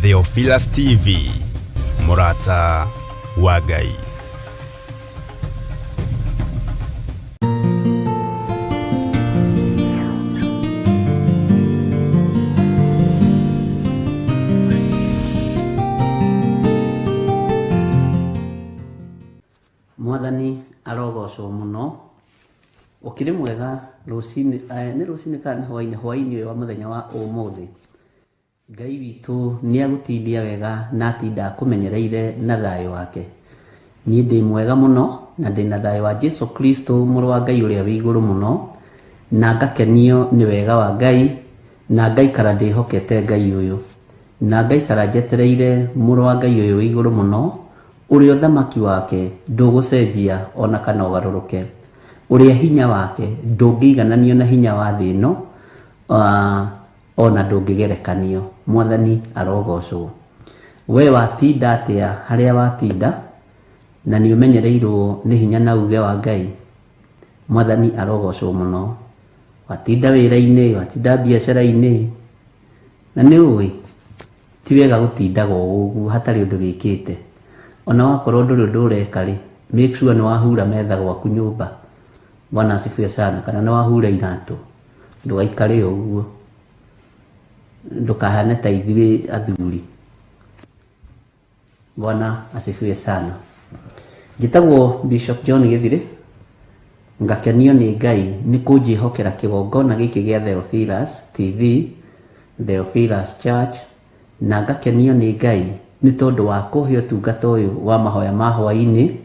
Theophilus TV, mũrata wa Ngai. Mwathani arogocwo mũno. Ũkĩrĩ mwega rũcinĩ, nĩ rũcinĩ kana nĩ hwainĩ, hwainĩ ũyũ wa mũthenya wa ũmũthĩ. Ngai witũ nĩ agũtindia wega na atinda akũmenyereire na thayũ wake. Niĩ ndĩ mwega mũno na ndĩ na thayũ wa Jesu Kristo mũrũ wa Ngai ũrĩa wĩ igũrũ mũno, na ngakenio nĩ wega wa Ngai, na ngaikara ndĩhokete Ngai ũyũ, na ngaikara njetereire mũrũ wa Ngai ũyũ wĩ igũrũ mũno, ũrĩa ũthamaki wake ndũgũcenjia o na kana ũgarũrũke, ũrĩa hinya wake ndũngĩigananio na hinya wa thĩ ĩno, o na ndũngĩgerekanio. Mwathani arogocwo. We watinda atĩa harĩa watinda, na nĩ ũmenyereirwo nĩ hinya na uge wa Ngai? Mwathani arogocwo mũno. Watinda wĩra-inĩ, watinda biacara-inĩ, na nĩ ũĩ ti wega gũtindaga o ũguo hatarĩ ũndũ wĩkĩte. Ona wakorwo ndũrĩ ũndũ ũreka rĩ, make sure nĩ wahura metha gwaku nyũmba. Bwana asifiwe sana. Kana nĩ wahura iratũ. Ndũgaikare o ũguo, ndũkahane ta ithuĩ athuri. Bwana asifiwe sana. Njĩtagwo Bishop John Gĩthirĩ, ngakenio nĩ Ngai nĩ kũnjĩhokera kĩgongona gĩkĩ gĩa Theophilus TV, Theophilus Church, na ngakenio nĩ Ngai nĩ tondũ wa kũhe ũtungata ũyũ wa mahoya ma hwaĩ-inĩ,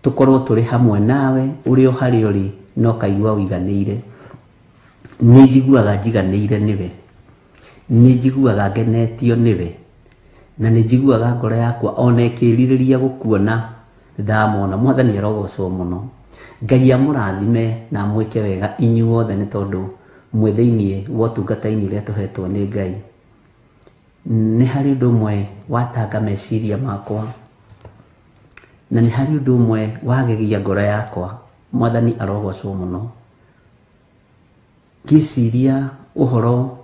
tũkorwo tũrĩ hamwe nawe ũrĩ o harĩa ũrĩ na ũkaigua ũiganĩire. Nĩ njiguaga njiganĩire nĩwe, nĩ njiguaga ngenetio nĩwe, na nĩ njiguaga ngoro yakwa ona ĩkĩrirĩria gũkuona ndamona. Mwathani arogocwo mũno. Ngai amũrathime na amwĩke wega inyuothe nĩ tondũ mwĩ thĩiniĩ wa ũtungata-inĩ ũrĩa tũhetwo nĩ Ngai. Nĩ harĩ ũndũ ũmwe watanga meciria makwa, na nĩ harĩ ũndũ ũmwe wagegia ngoro yakwa. Mwathani arogocwo mũno. Ngĩciria ũhoro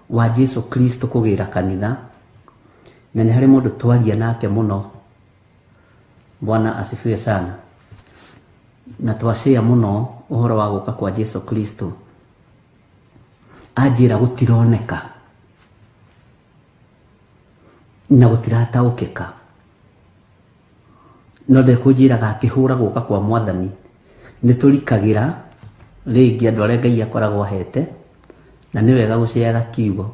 wa Jesu Kristo kũgĩra kanitha, na nĩ harĩ mũndũ twaria nake mũno. Bwana asifiwe sana. Na twacĩa mũno ũhoro wa gũka kwa Jesu Kristo. Anjĩra gũtironeka na gũtirataũkĩka, no ndekũnjĩraga akĩhũra gũka kwa Mwathani nĩ tũrikagĩra rĩngĩ andũ arĩa Ngai akoragwo ahete, na nĩ wega gũceaga kiugo.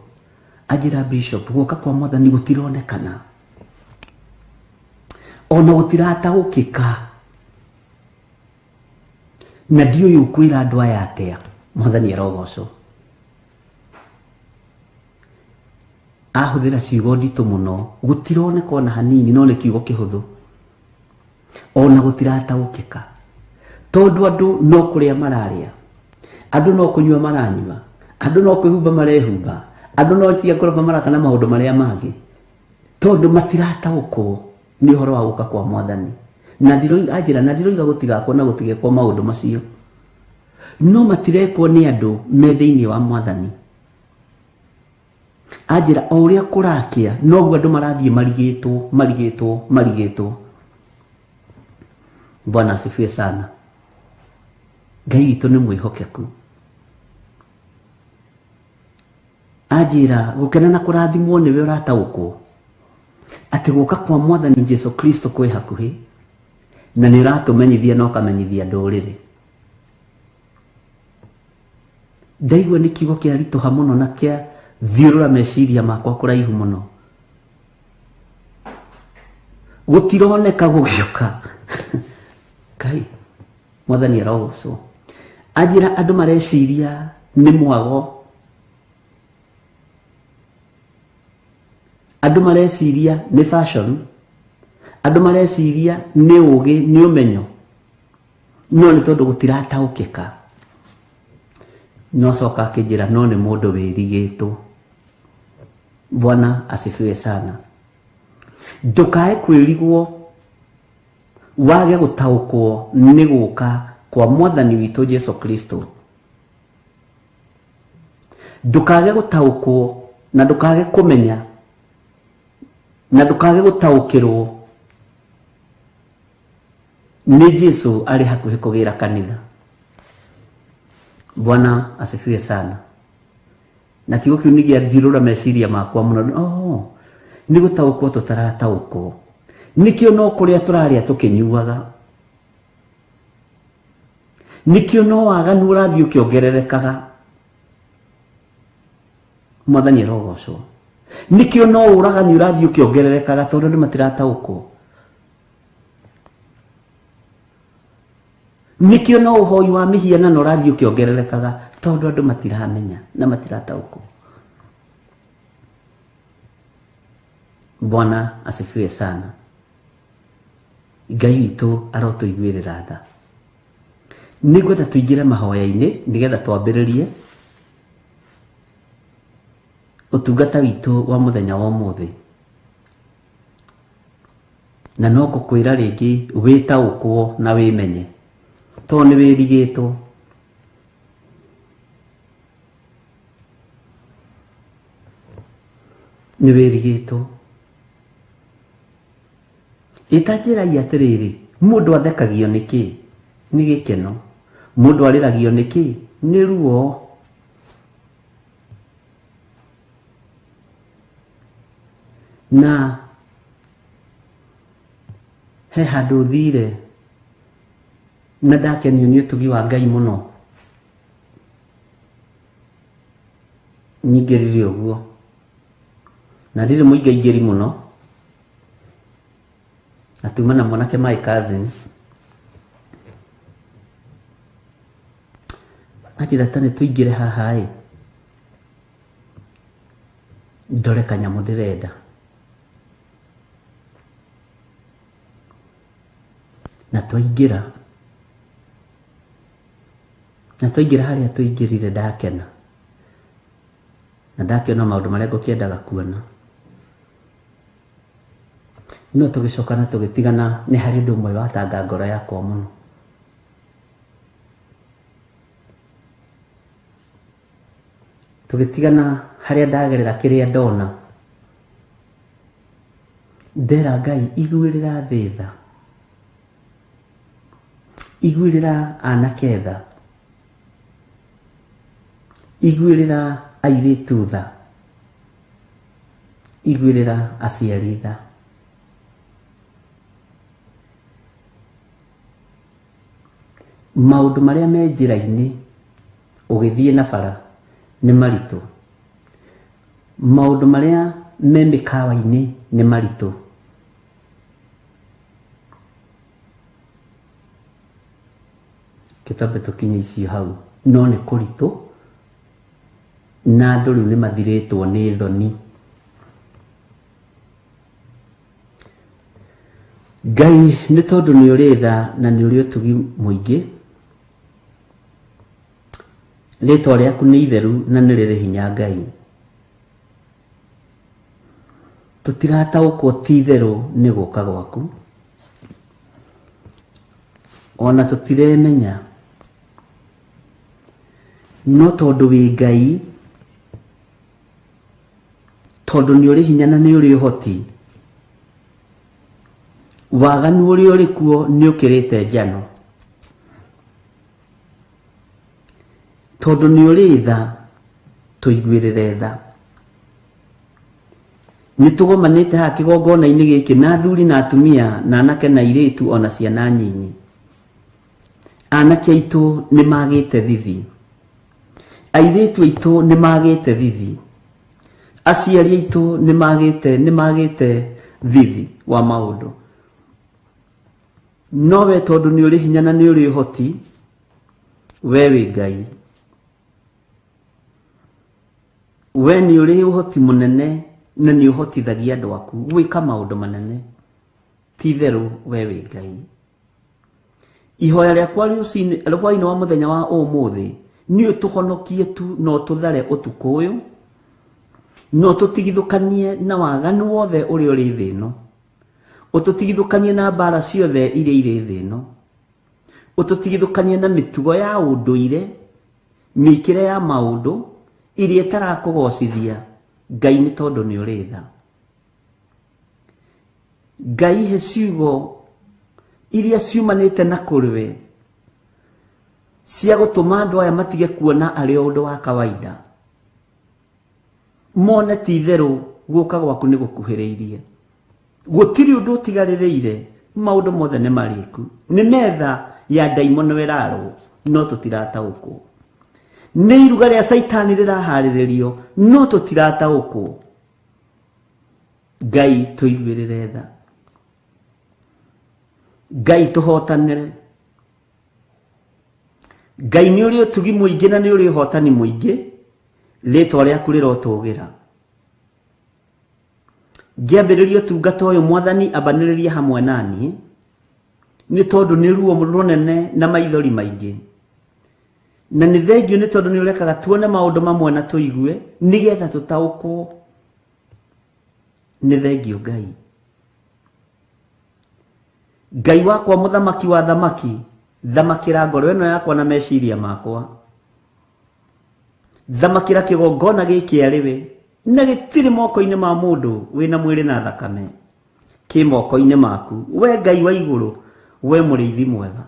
Anjĩra Bishop, gũka kwa Mwathani gũtironekana ona gũtirataũkĩka, na ndiũĩ ũkwĩra andũ aya atĩa. Mwathani arogocwo. Ahũthĩra ciugo nditũ mũno, gũtironeka ona hanini, no nĩ kiugo kĩhũthũ, ona gũtirataũkĩka, tondũ andũ no kũrĩa mararĩa, andũ no kũnyua maranyua, andũ no kwĩhumba marehumba, andũ no cia ngoroba maraka na maũndũ marĩa mangĩ, tondũ matirataũkwo nĩ ũhoro wa gũka kwa Mwathani. Na ndiroiga, anjĩra, na ndiroiga gũtigakwo na gũtigekwo maũndũ macio, no matirekwo nĩ andũ me thĩinĩ wa Mwathani. Anjĩra o ũrĩa kũrakĩa noguo andũ marathiĩ marigĩtwo, marigĩtwo, marigĩtwo. Bwana asifiwe sana. Ngai witũ nĩ mwĩhokeku. Anjĩra gũkena na kũrathimwo nĩwe ũrataũkwo atĩ gũka kwa Mwathani Jesu Kristo kwĩ hakuhĩ, na nĩ ũratũmenyithia na ũkamenyithia ndũrĩrĩ. Ndaigua nĩ kiugo kĩa ritũha mũno na kĩa thiũrũra meciria makwa kũraihu mũno. Gũtironeka gũgĩũka. Ngai, Mwathani arogocwo. Anjĩra andũ mareciria nĩ mwago, andũ mareciria nĩ fashion, andũ mareciria nĩ ũgĩ, nĩ ũmenyo, no nĩ tondũ gũtirataũkĩka. No coka akĩnjĩra no nĩ mũndũ wĩrigĩtwo. Bwana asifiwe sana. Ndũkae kwĩrigwo wage gũtaũkwo nĩ gũka kwa Mwathani witũ Jesu Kristo. Ndũkage gũtaũkwo na ndũkage kũmenya Na ndũkage gũtaũkĩrwo nĩ Jesu arĩ hakuhĩ kũgĩra kanitha. Bwana asifiwe sana. Na kiugo kĩu nĩ gĩathirũra meciria makwa mũno. Oh, nĩ gũtaũkwo tũtarataũkwo. Nĩkĩo no kũrĩa tũrarĩa tũkĩnyuaga. Nĩkĩo no waganu ũrathiĩ ũkĩongererekaga. Mwathani arogocwo. Nĩkĩo no ũragani ũrathiĩ ũkĩongererekaga tondũ andũ matirataũkwo. Nĩkĩo no ũhoi wa mĩhianano ũrathiĩ ũkĩongererekaga tondũ andũ matiramenya na matirataũkwo. Bwana asifiwe sana. Ngai witũ arotũiguĩrĩra tha. Nĩngwenda tũingĩre mahoya-inĩ nĩgetha twambĩrĩrie ũtungata witũ wa mũthenya wa ũmũthĩ. Na no ngũkwĩra rĩngĩ wĩtaũkwo na wĩmenye tondũ nĩ wĩrigĩtwo. Nĩ wĩrigĩtwo. Ĩtanjĩrai atĩrĩrĩ, mũndũ athekagio nĩkĩ? Nĩ gĩkeno. Mũndũ arĩragio nĩkĩ? Nĩ ruo. Na he handũ thire na ndakenio nĩ ũtugi wa Ngai mũno. Nyingĩrire ũguo. Na ndirĩ mũingaingĩri mũno. Na tuma na mwanake my cousin. Anjĩra ta nĩ tũingĩre haha ĩ. Ndore kanyamũ ndĩrenda. Na twaingĩra. Na twaingĩra harĩa tũingĩrire ndakena. Na ndakĩona maũndũ marĩa ngũkĩendaga kuona. No tũgĩcoka na tũgĩtigana nĩ harĩ ũndũ ũmwe watanga ngoro yakwa mũno. Tũgĩtigana harĩa ndagerera kĩrĩa ndona. Ndera Ngai iguĩrĩra thĩ tha. Iguĩrĩra anake tha. Iguĩrĩra airĩtu tha. Iguĩrĩra aciari tha. Maũndũ marĩa me njĩra-inĩ ũgĩthiĩ na bara nĩ maritũ. Maũndũ marĩa me mĩkawa-inĩ nĩ maritũ. Kĩtambe tũkinye icio hau no nĩ kũritũ na andũ rĩu nĩ mathirĩtwo nĩ thoni. Ngai nĩ tondũ nĩ ũrĩ tha na nĩ ũrĩ ũtugi mũingĩ. Rĩtwa rĩaku nĩ itheru na nĩ rĩrĩ hinya Ngai. Tũtirataũkwo ti itherũ nĩ gũka gwaku. Ona tũtiremenya. No tondũ wĩ Ngai, tondũ nĩ ũrĩ hinya na nĩ ũrĩ ũhoti, waganu ũrĩa ũrĩ kuo nĩ ũkĩrĩte njano. Tondũ nĩ ũrĩ tha, tũiguĩrĩre tha. Nĩ tũgomanĩte haha kĩgongona-inĩ gĩkĩ na athuri na atumia na anake na airĩtu ona ciana nyinyi. Anake aitũ nĩ magĩte thithi. Airĩtu aitũ nĩ magĩte thithi. Aciari aitũ nĩ magĩte thithi wa maũndũ. No we tondũ nĩ ũrĩ hinya na nĩ ũrĩ ũhoti, we wĩ Ngai. We nĩ ũrĩ ũhoti mũnene na nĩ ũhotithagia andũ aku gwĩka maũndũ manene. Ti itherũ we wĩ Ngai. Ihoya rĩakwa rũcinĩ hwaĩ-inĩ wa mũthenya wa ũmũthĩ nĩ ũtũhonokie tu na ũtũthare ũtukũ ũyũ, na ũtũtigithũkanie na waganu wothe ũrĩa ũrĩ thĩ ĩno. Ũtũtigithũkanie na mbara ciothe iria irĩ thĩ ĩno. Ũtũtigithũkanie na mĩtugo ya ũndũire, mĩkĩre ya maũndũ iria ĩtarakũgocithia Ngai nĩ tondũ nĩ ũrĩ tha. Ngai he ciugo iria ciumanĩte na kũrĩ we cia gũtũma andũ aya matige kuona arĩ o ũndũ wa kawaida, mone ti itherũ gũka gwaku nĩ gũkuhĩrĩirie, gũtirĩ ũndũ ũtigarĩrĩire, maũndũ mothe nĩ marĩku, nĩ metha ya ndaimono ĩrarwo no tũtirataũkwo, nĩ iruga rĩa caitani rĩraharĩrĩrio no tũtirataũkwo. Ngai tũiguĩrĩre tha, Ngai tũhotanĩre, Ngai nĩ ũrĩ ũtugi mũingĩ na nĩ ũrĩ ũhotani mũingĩ, rĩtwa rĩaku rĩrotũgĩra. Ngĩambĩrĩria ũtungata ũyũ Mwathani ambanĩrĩria hamwe naniĩ, nĩ tondũ nĩ ruo rũnene na maithori maingĩ, na nĩ thengio nĩ tondũ nĩ ũrekaga tuone maũndũ mamwe na tũigue nĩgetha tũtaũkwo. Nĩ thengio Ngai. Ngai wakwa mũthamaki wa thamaki, thamakĩra ngoro ĩno yakwa na meciria makwa, thamakĩra kĩgongona gĩkĩ arĩ we, na gĩtirĩ moko-inĩ ma mũndũ wĩna mwĩrĩ na thakame, kĩ moko-inĩ maku we Ngai wa igũrũ, we mũrĩithi mwega.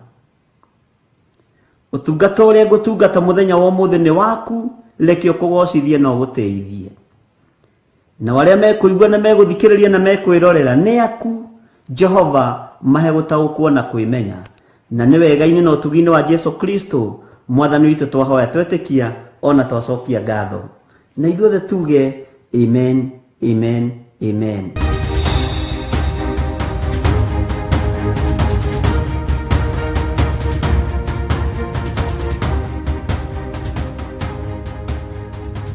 Ũtungata ũrĩa ngũtungata mũthenya wa ũmũthĩ nĩ waku, reke ũkũgocithie na ũgũtĩithie. Na arĩa mekũigua na megũthikĩrĩria na mekwĩrorera nĩ aku Jehova, mahe gũtaũkwo na kwĩmenya. Na nĩ wega-inĩ na ũtugi-inĩ wa Jesu Kristo Mwathani witũ twahoya twetĩkia ona twacokia ngatho, na ithuothe tuge amen, amen, amen.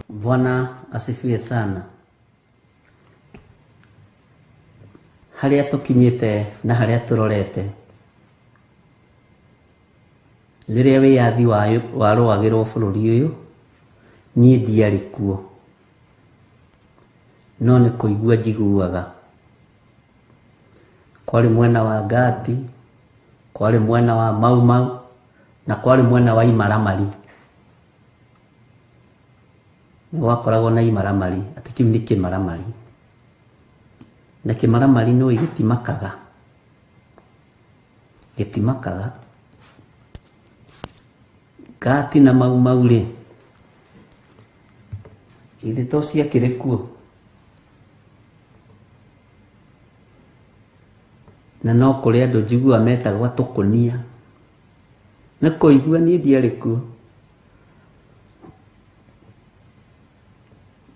Bwana asifiwe sana. Harĩa tũkinyĩte na harĩa tũrorete, rĩrĩa wĩyathi warũagĩrwo bũrũri ũyũ, niĩ ndiarĩ kuo, no nĩ kũigua njiguaga. Kwarĩ mwena wa Ngati, kwarĩ mwena wa Mau Mau, na kwarĩ mwena wa Imaramari. Nĩ gwakoragwo na Imaramari, atĩ kĩu nĩ kĩmaramari, na kĩmaramari nĩ gĩtimakaga, gĩtimakaga. Ngati na Mau Mau rĩ, ithe to ciakĩrĩ kuo, na no kũrĩ andũ njiguaga metagwo tũkũnia, nĩ kũigua niĩ ndiarĩ kuo.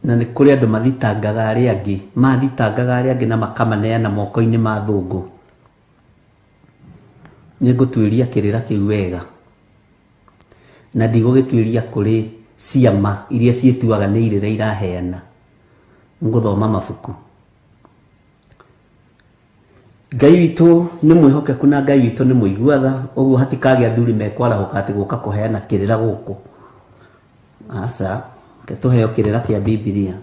Na nĩ kũrĩ andũ mathitangaga arĩa angĩ, mathitangaga arĩa angĩ na makamaneana moko-inĩ ma thũngũ. Nĩ ngũtuĩria kĩrĩra kĩu wega, na ndigũgĩtuĩria kũrĩ ciama iria ciĩtuaga nĩ irĩra iraheana. Ngũthoma mabuku. Ngai witũ nĩ mwĩhokeku na Ngai witũ nĩ mũigua tha, ũguo hatikagĩa athuri mekwarahũka atĩ gũka kũheana kĩrĩra gũkũ. Aca, reke tũheo kĩrĩra kĩa Bibilia.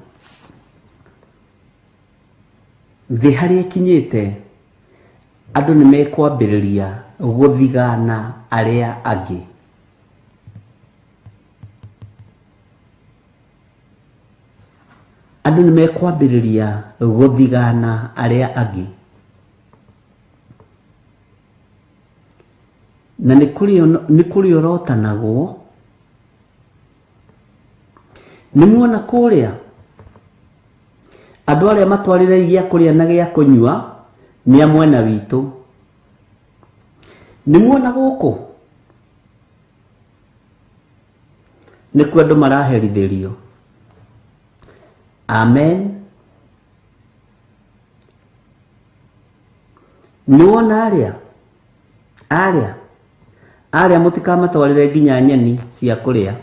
Thĩ harĩa ĩkinyĩte, andũ nĩ mekwambĩrĩria gũthigana arĩa angĩ. Andũ nĩ mekwambĩrĩria gũthigana arĩa angĩ. Na nĩ kũrĩ ũrotanagwo. Nĩ muona kũrĩa andũ arĩa matwarĩre gĩa kũrĩa na gĩa kũnyua nĩ a mwena witũ. Nĩ muona gũkũ nĩkuo andũ maraherithĩrio. Amen. Nĩ wona arĩa arĩa arĩa mũtikamatwarĩre nginya nyeni cia kũrĩa,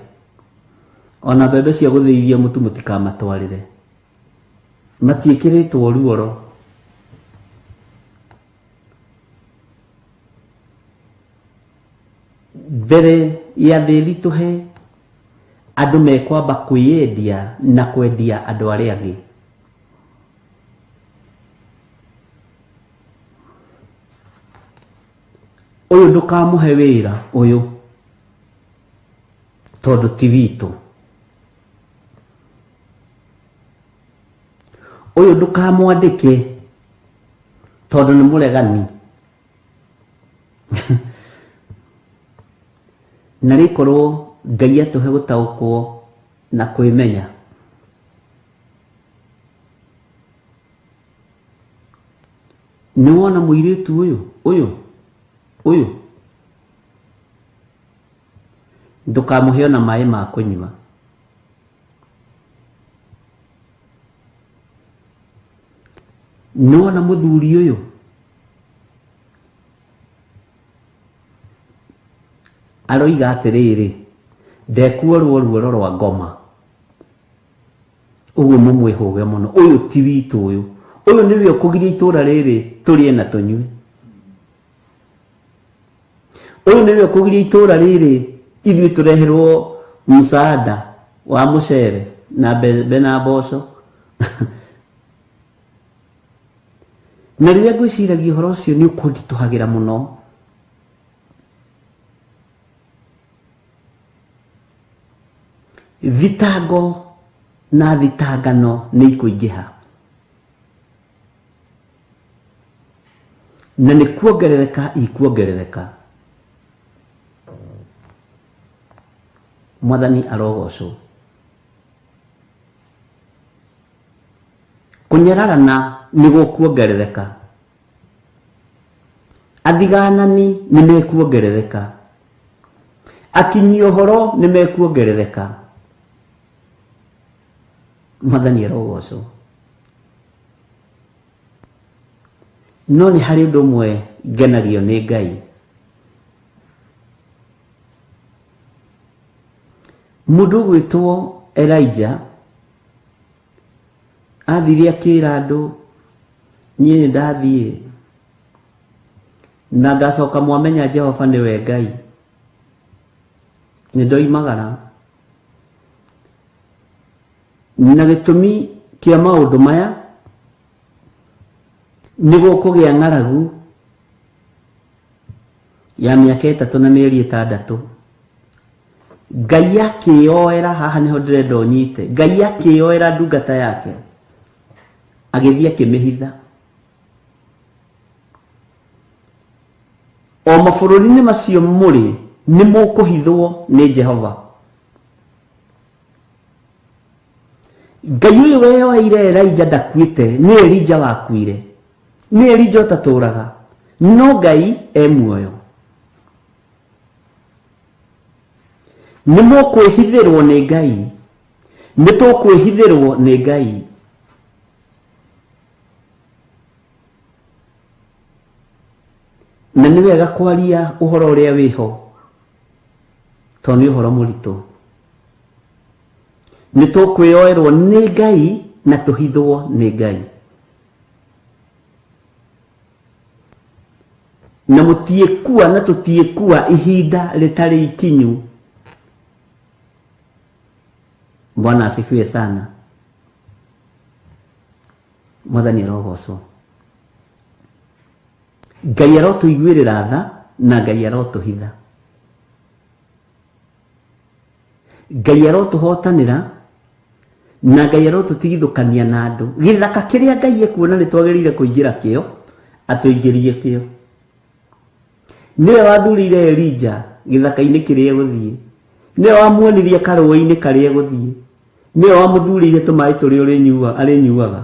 ona mbembe cia gũthĩithia mũtu mũtikamatwarĩre, matiĩkĩrĩtwo ruoro. Mbere ya thĩ ĩritũhe, andũ mekwamba kwĩyendia na kwendia andũ arĩa angĩ. Ũyũ ndũkamũhe wĩra ũyũ tondũ ti witũ. Ũyũ ndũkamwandĩke Tondũ nĩ mũregani. Na rĩkorwo Ngai atũhe gũtaũkwo na kwĩmenya. Nĩ wona mũirĩtu ũyũ ũyũ ũyũ ndũkamũhe ona maĩ ma kũnyua. Nĩ wona mũthuri ũyũ aroiga atĩrĩrĩ, ndekuorwo ruoro rwa ngoma. Ũguo mũmwĩhũge mũno, ũyũ ti witũ ũyũ. Ũyũ nĩwe ũkũgiria itũra rĩrĩ tũrĩe na tũnyue. Ũyũ nĩwe ũkũgiria itũra rĩrĩ ithuĩ tũreherwo msaada wa mũcere na mbembe na mboco. Na rĩrĩa ngwĩciragia ũhoro ũcio nĩ ũkũnditũhagĩra mũno. Thitango na thitangano nĩ ikũingĩha. Na nĩ kuongerereka ikuongerereka. Mwathani arogocwo. Kũnyararana nĩ gũkuongerereka. Athiganani nĩ mekuongerereka. Akinyi ũhoro nĩ mekuongerereka. Mwathani arogocwo. No nĩ harĩ ũndũ ũmwe ngenagio nĩ Ngai. Mũndũ ũgwĩtwo Elijah athire akĩra andũ, niĩ nĩ ndathiĩ na ngacoka mwamenya Jehova nĩwe Ngai. Nĩ ndoimagara. Na gĩtũmi kĩa maũndũ maya nĩ gũkũgĩa ng'aragu ya mĩaka 3 na mĩeri 6. Ngai akĩyoera, haha nĩho ndĩrenda ũnyite. Ngai akĩyoera ndungata yake agĩthiĩ akĩmĩhitha. O mabũrũri-inĩ macio mũrĩ nĩ mũkũhithwo nĩ Jehova. Ngai ũyũ weyoeire Elijah ndakuĩte, nĩ Elijah wakuire. Nĩ Elijah ũtatũraga, no Ngai e muoyo. Nĩ mũkwĩhithĩrwo nĩ Ngai. Nĩ tũkwĩhithĩrwo nĩ Ngai. Na nĩ wega kwaria ũhoro ũrĩa wĩho, tondũ nĩ ũhoro mũritũ. Nĩ tũkwĩyoerwo nĩ Ngai na tũhithwo nĩ Ngai. Na mũtiĩkua na tũtiĩkua ihinda rĩtarĩ ikinyu. Bwana asifiwe sana. Mwathani arogocwo. Ngai arotũiguĩrĩra tha na Ngai arotũhitha. Ngai arotũhotanĩra na Ngai arotũtigithũkania na andũ. Gĩthaka kĩrĩa Ngai ekuona nĩ twagĩrĩire kũingĩra kĩo, atũingĩrie kĩo. Nĩwe wathurire Elijah gĩthaka-inĩ kĩrĩa egũthiĩ. Nĩwe wamuonirie karũĩ-inĩ karĩa egũthiĩ. Nĩwe wamũthurĩire tũmaĩ tũrĩa arĩnyuaga.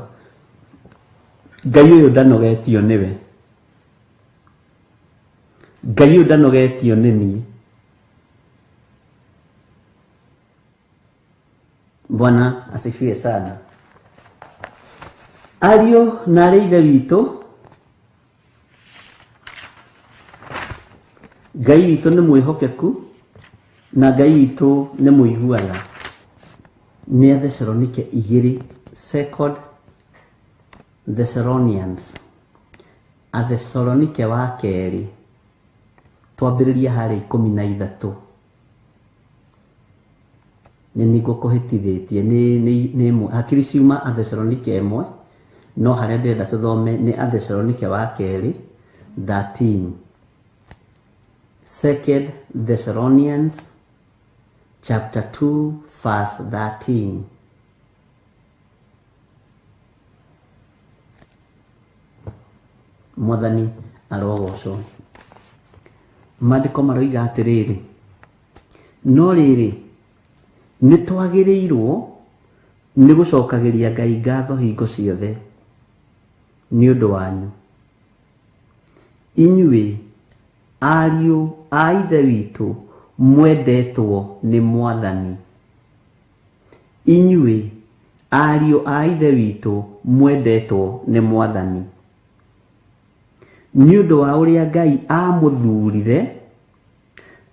Ngai ũyũ ndanogetio nĩwe. Ngai ũyũ ndanogetio nĩ niĩ. Bwana asifiwe sana. Ariũ na arĩ ithe witũ, Ngai witũ nĩ mwĩhokeku na Ngai witũ nĩ mũiguana. Nĩ a Thessalonike 2, Second Thessalonians. A Thessalonike wa kerĩ, twambĩrĩria harĩa 13. Nĩ nĩngũkũhĩtithĩtie, nĩ ĩmwe. Hakiri ciuma a Thessalonike 1, no harĩa ndĩrenda tũthome nĩ a Thessalonike wa kerĩ 13. Second Thessalonians chapter 2 verse 13. Mwathani arogocwo. Maandĩko maroiga atĩrĩrĩ, no rĩrĩ nĩ twagĩrĩirwo nĩ gũcokagĩria Ngai ngatho hingo ciothe nĩ ũndũ wanyu, inyuĩ ariũ a Ithe witũ mwendetwo nĩ Mwathani. Inyuĩ ariũ a Ithe witũ mwendetwo nĩ Mwathani, nĩ ũndũ wa ũrĩa Ngai amũthurire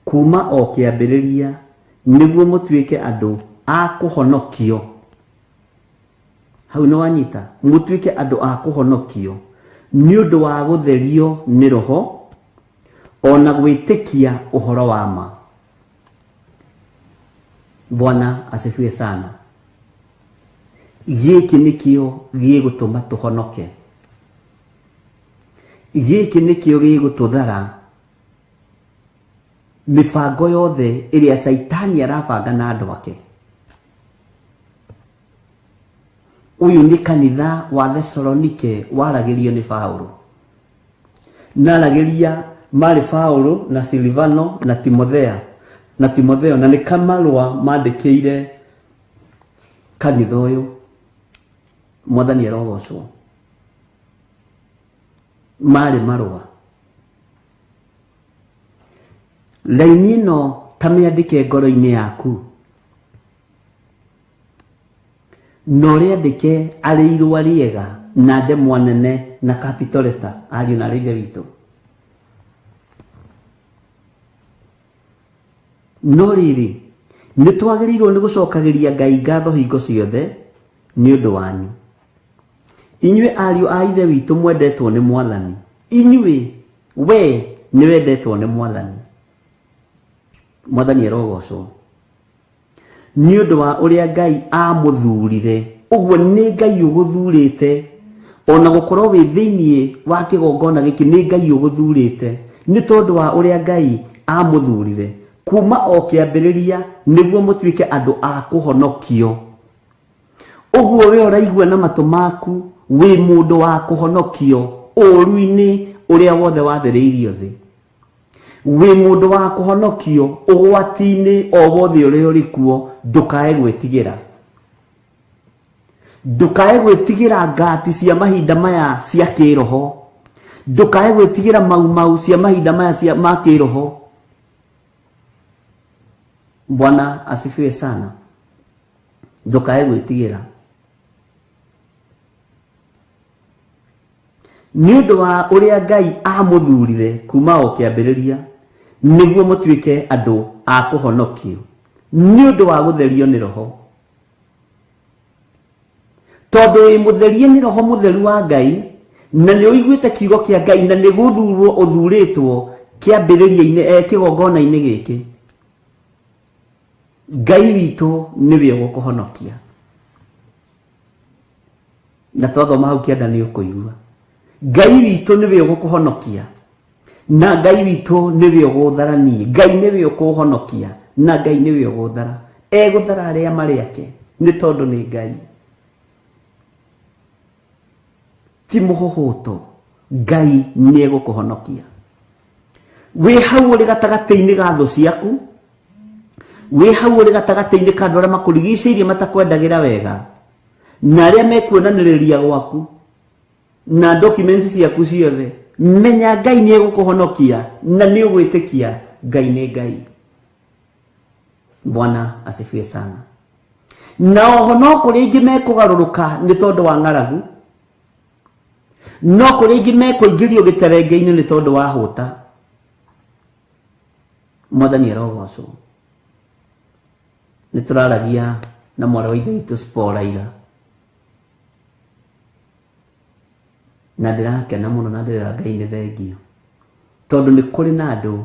kuma o kĩambĩrĩria nĩguo mũtuĩke andũ a kũhonokio. Hau nĩ wanyita, mũtuĩke andũ a kũhonokio nĩ ũndũ wa gũtherio nĩ Roho ona gwĩtĩkia ũhoro wa ma. Bwana asifiwe sana. Gĩkĩ nĩkĩo gĩgũtũma tũhonoke, gĩkĩ nĩkĩo gĩgũtũthara mĩbango yothe ĩrĩa Caitani arabanga na andũ ake. Ũyũ nĩ kanitha wa Thesalonike waragĩrio nĩ Paũlũ, na aragĩria marĩ Paũlũ na Silvano na Timothea na Timotheo, na nĩ kamarũa mandĩkĩire kanitha ũyũ. Mwathani arogocwo. Marĩ marũa. Raini ĩno ta mĩandĩke ngoro-inĩ yaku, na ũrĩandĩke arĩ irũa rĩega na ndemwa nene na capital letter, ariũ na Ithe witũ. No rĩrĩ nĩ twagĩrĩirwo nĩ gũcokagĩria Ngai ngatho hingo ciothe nĩ ũndũ wanyu, inyuĩ ariũ a Ithe witũ mwendetwo nĩ Mwathani. Inyuĩ, we nĩ wendetwo nĩ Mwathani. Mwathani arogocwo nĩ ũndũ wa ũrĩa Ngai amũthurire. Ũguo nĩ Ngai ũgũthurĩte, ona gũkorwo wĩ thĩinĩ wa kĩgongona gĩkĩ nĩ Ngai ũgũthurĩte, nĩ tondũ wa ũrĩa Ngai amũthurire kuma o kĩambĩrĩria nĩguo mũtuĩke andũ a kũhonokio. Ũguo we ũraigua na matũ maku wĩ mũndũ wa kũhonokio ũũru-inĩ ũrĩa wothe wathĩrĩirio thĩ, wĩ mũndũ wa kũhonokio ũgwati-inĩ o wothe ũrĩa ũrĩ kuo. Ndũkae gwĩtigĩra, ndũkae gwĩtigĩra ngati cia mahinda maya cia kĩroho, ndũkae gwĩtigĩra mau cia mahinda maya cia ma kĩroho. Bwana asifiwe sana. Ndũkae gwĩtigĩra nĩ ũndũ wa ũrĩa Ngai amũthurire kuma o kĩambĩrĩria nĩguo mũtuĩke andũ a kũhonokio nĩ ũndũ wa gũtherio nĩ Roho. Tondũ wĩ mũtherie nĩ Roho mũtheru wa Ngai, na nĩ ũiguĩte kiugo kĩa Ngai, na nĩ gũthurwo ũthurĩtwo kĩambĩrĩria-inĩ, kĩgongona-inĩ gĩkĩ, Ngai witũ nĩwe ũgũkũhonokia. Na twathoma hau kĩanda nĩ ũkũigua Ngai witũ nĩwe ũgũkũhonokia, na Ngai witũ nĩwe ũgũthara niĩ. Ngai nĩwe ũkũhonokia, na Ngai nĩwe ũgũthara. Egũthara arĩa marĩ ake nĩ tondũ nĩ Ngai, ti mũhũhũto. Ngai nĩ egũkũhonokia. Wĩ hau ũrĩ gatagatĩ-inĩ ga thũ ciaku, wĩ hau ũrĩ gatagatĩ-inĩ ka andũ arĩa makũrigicĩirie matakwendagĩra wega, na arĩa mekuonanĩrĩria gwaku na documents ciaku ciothe, menya Ngai nĩ egũkũhonokia na nĩ ũgwĩtĩkia Ngai nĩ Ngai. Bwana asifiwe sana. Na oho no kũrĩ aingĩ mekũgarũrũka nĩ tondũ wa ng'aragu, no kũrĩ aingĩ mekũingĩrio gĩterenge-inĩ nĩ tondũ wa hũta. Mwathani arogocwo. Nĩ tũraragia na mwarĩ wa Ithe witũ Spora ira, na ndĩrakena mũno na ndĩrera Ngai nĩ thengio, tondũ nĩ kũrĩ na andũ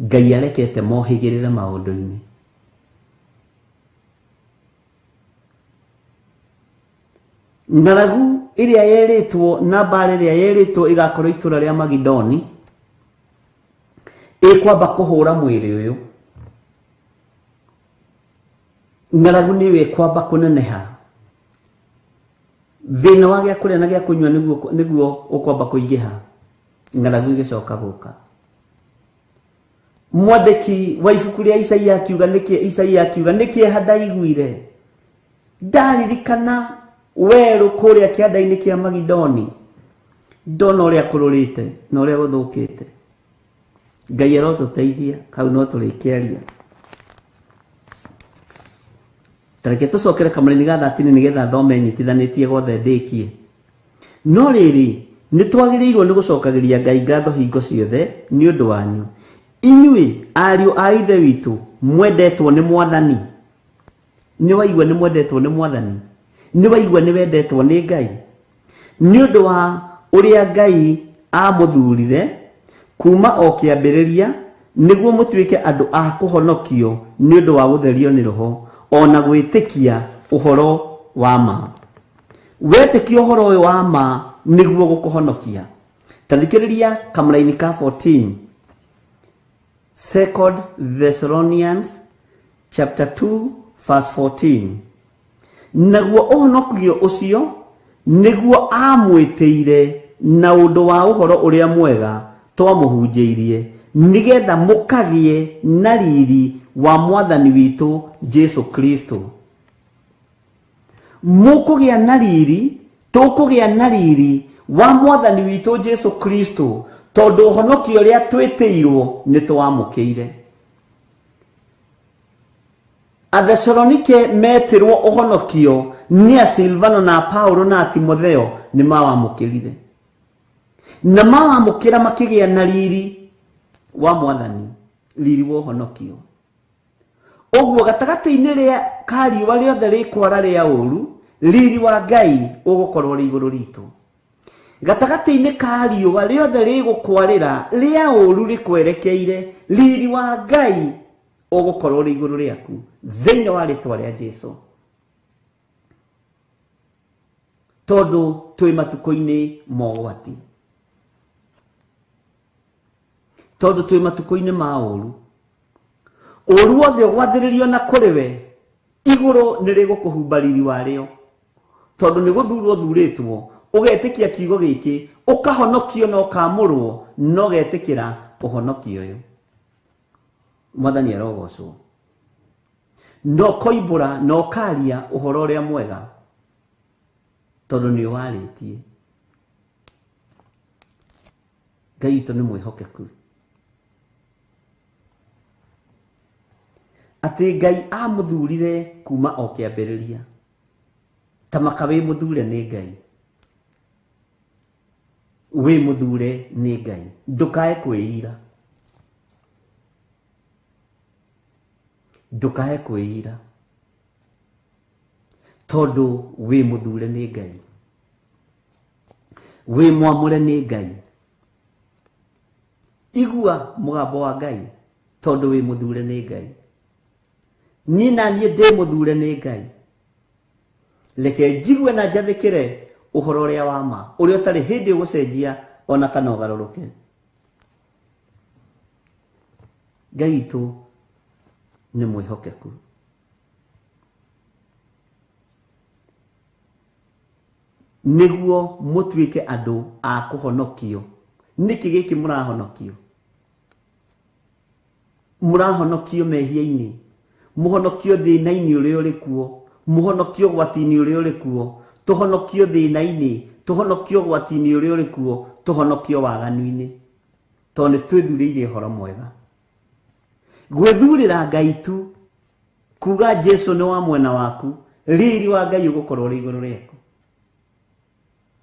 Ngai arekete mohĩgĩrĩre maũndũ-inĩ. Ng'aragu ĩrĩa yerĩtwo na mbara ĩrĩa yerĩtwo ĩgakorwo itũra rĩa Magidoni ĩkwamba kũhũra mwĩrĩ ũyũ. Ng'aragu nĩyo ĩkwamba kũneneha. Thĩna wa gĩa kũrĩa na gĩa kũnyua nĩguo ũkwamba kũingĩha. Ng'aragu ĩgĩcoka gũka. Mwandĩki wa ibuku rĩa Isaia akiuga nĩkĩ Isaia akiuga nĩ kĩeha ndaiguire ndaririkana werũ kũrĩa kĩanda-inĩ kĩa Magidoni, ndona ũrĩa kũrũrĩte na ũrĩa gũthũkĩte. Ngai arotũteithia, hau no tũrĩkĩaria. Tareke tũcokere kamũraini ga 13 nĩgetha thome nyitithanĩtie gothe ndĩkie. No rĩrĩ, nĩ twagĩrĩirwo nĩ gũcokagĩria Ngai ngatho hingo ciothe nĩ ũndũ wanyu, inyuĩ ariũ a Ithe witũ mwendetwo nĩ Mwathani. Nĩ waigua nĩ mwendetwo nĩ Mwathani? Nĩ waigua nĩ wendetwo nĩ Ngai? Nĩ ũndũ wa ũrĩa Ngai amũthurire kuma o kĩambĩrĩria nĩguo mũtuĩke andũ a kũhonokio nĩ ũndũ wa gũtherio nĩ Roho o na gwĩtĩkia ũhoro wa ma. Wetĩkia ũhoro ũyũ wa ma nĩguo gũkũhonokia. Ta thikĩrĩria kamũraini ka 14. Second Thessalonians chapter 2 verse 14. Naguo ũhonokio ũcio nĩguo amwĩtĩire na ũndũ wa ũhoro ũrĩa mwega twamũhunjĩirie, nĩgetha mũkagĩe na riri wa Mwathani witũ Jesu Kristo. Mũkũgĩa na riri, tũkũgĩa na riri wa Mwathani witũ Jesu Kristo, tondũ ũhonokio ũrĩa twĩtĩirwo nĩ twamũkĩire. Athesalonike metirwo ũhonokio nĩ a Silvano na Paulo na Timotheo nĩ mawamũkĩrire. Na mawamũkĩra makĩgĩa na riri wa Mwathani, riri wa ũhonokio. Ũguo gatagatĩ-inĩ rĩa ka riũa rĩothe rĩkwara rĩa ũru, riri wa Ngai ũgũkorwo ũrĩ igũrũ ritũ. Gatagatĩ-inĩ ka riũa rĩothe rĩgũkwarĩra rĩa ũru rĩkwerekeire, riri wa Ngai ũgũkorwo ũrĩ igũrũ rĩaku thĩinĩ wa rĩtwa rĩa Jesu. Tondũ twĩ matukũ-inĩ ma ũgwati, tondũ twĩ matukũ-inĩ ma ũru, ũru wothe ũgwathĩrĩrio na kũrĩ we, igũrũ nĩ rĩgũkũhumba riri warĩo, tondũ nĩ gũthurwo ũthurĩtwo, ũgetĩkia kiugo gĩkĩ, ũkahonokio na ũkamũrwo, na ũgetĩkĩra ũhonokio ũyũ. Mwathani arogocwo. Na ũkoimbũra na ũkaria ũhoro ũrĩa mwega, tondũ nĩ ũwarĩtie. Ngai witũ nĩ mwĩhokeku. Atĩ Ngai amũthurire kuma o kĩambĩrĩria, ta maka wĩ mũthure nĩ Ngai, wĩ mũthure nĩ Ngai, ndũkae kwĩira, ndũkae kwĩira, tondũ wĩ mũthure nĩ Ngai, wĩ mwamũre nĩ Ngai. Igua mũgambo wa Ngai, tondũ wĩ mũthure nĩ Ngai. Niĩ na niĩ ndĩ mũthure nĩ Ngai. Reke njigue na njathĩkĩre ũhoro ũrĩa wa ma, ũrĩa ũtarĩ hĩndĩ ũgũcenjia ona kana ũgarũrũke. Ngai witũ nĩ mwĩhokeku. Nĩguo mũtuĩke andũ a kũhonokio. Nĩkĩ gĩkĩ mũrahonokio? Mũrahonokio mehia-inĩ, mũhonokio thĩna-inĩ ũrĩa ũrĩ kuo, mũhonokio ũgwati-inĩ ũrĩa ũrĩ kuo, tũhonokio thĩna-inĩ, tũhonokio ũgwati-inĩ ũrĩa ũrĩ kuo, tũhonokio waganu-inĩ, tondũ nĩ twĩthurĩire ũhoro mwega. Gwĩthurĩra Ngai tu, kuga Jesu nĩ wa mwena waku, riri wa Ngai ũgũkorwo ũrĩ igũrũ rĩaku.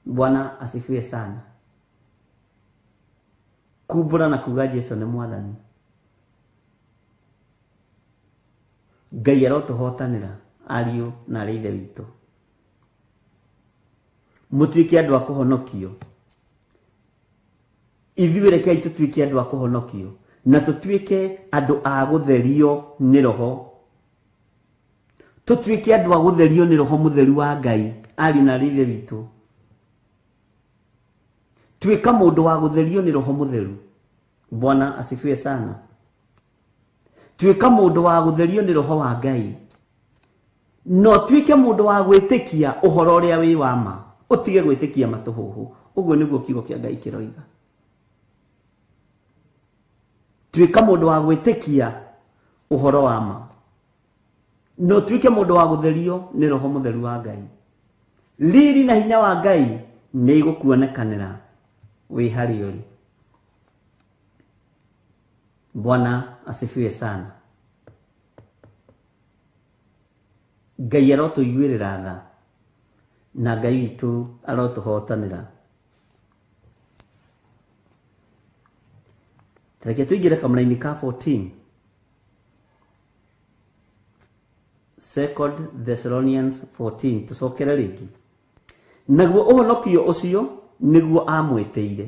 Bwana asifiwe sana. Kumbũra na kuga Jesu nĩ Mwathani. Ngai arotũhotanĩra ariũ na arĩ Ithe witũ. Mũtuĩke andũ a kũhonokio. Ithuĩ rekei tũtuĩke andũ a kũhonokio na tũtuĩke andũ a gũtherio nĩ Roho. Tũtuĩke andũ a gũtherio nĩ Roho Mũtheru wa Ngai, ariũ na arĩ Ithe witũ. Tuĩka mũndũ wa gũtherio nĩ Roho Mũtheru. Bwana asifiwe sana. Tuĩka mũndũ wa gũtherio nĩ Roho wa Ngai. No tuĩke mũndũ wa gwĩtĩkia ũhoro ũrĩa wĩ wa ma, ũtige gwĩtĩkia matũhũhũ. Ũguo nĩguo kiugo kĩa Ngai kĩroiga. Tuĩka mũndũ wa gwĩtĩkia ũhoro wa ma, na ũtuĩke mũndũ wa gũtherio nĩ Roho Mũtheru wa Ngai. Riri na hinya wa Ngai nĩ igũkuonekanĩra wĩ harĩa ũrĩ. Bwana asifiwe sana. Ngai arotũiguĩrĩra tha na Ngai witũ arotũhotanĩra. Reke tũingĩre kamũra-inĩ ka 14. Second Thessalonians 14, tũcokere rĩngĩ. Naguo ũhonokio ũcio nĩguo amwĩtĩire.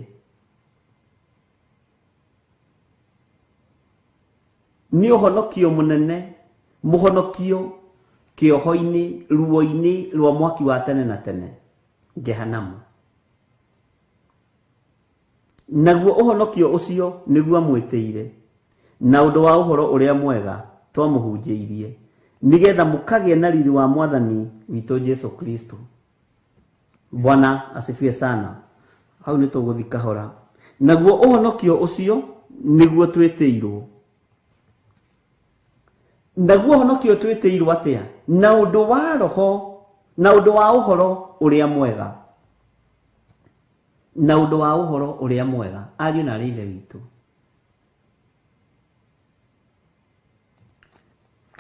Nĩ ũhonokio mũnene, mũhonokio kĩoho-inĩ, ruo-inĩ rwa mwaki wa tene na tene, Jehanamu. Naguo ũhonokio ũcio nĩguo amwĩtĩire, na ũndũ wa ũhoro ũrĩa mwega twamũhunjĩirie, nĩgetha mũkagĩe na riri wa Mwathani witũ Jesu Kristo. Bwana asifiwe sana. Hau nĩ tũgũthiĩ kahora. Naguo ũhonokio ũcio nĩguo twĩtĩirwo. Naguo ũhonokio twĩtĩirwo atĩa? Na ũndũ wa Roho, na ũndũ wa ũhoro ũrĩa mwega. Na ũndũ wa ũhoro ũrĩa mwega, ariũ na aarĩ a Ithe witũ.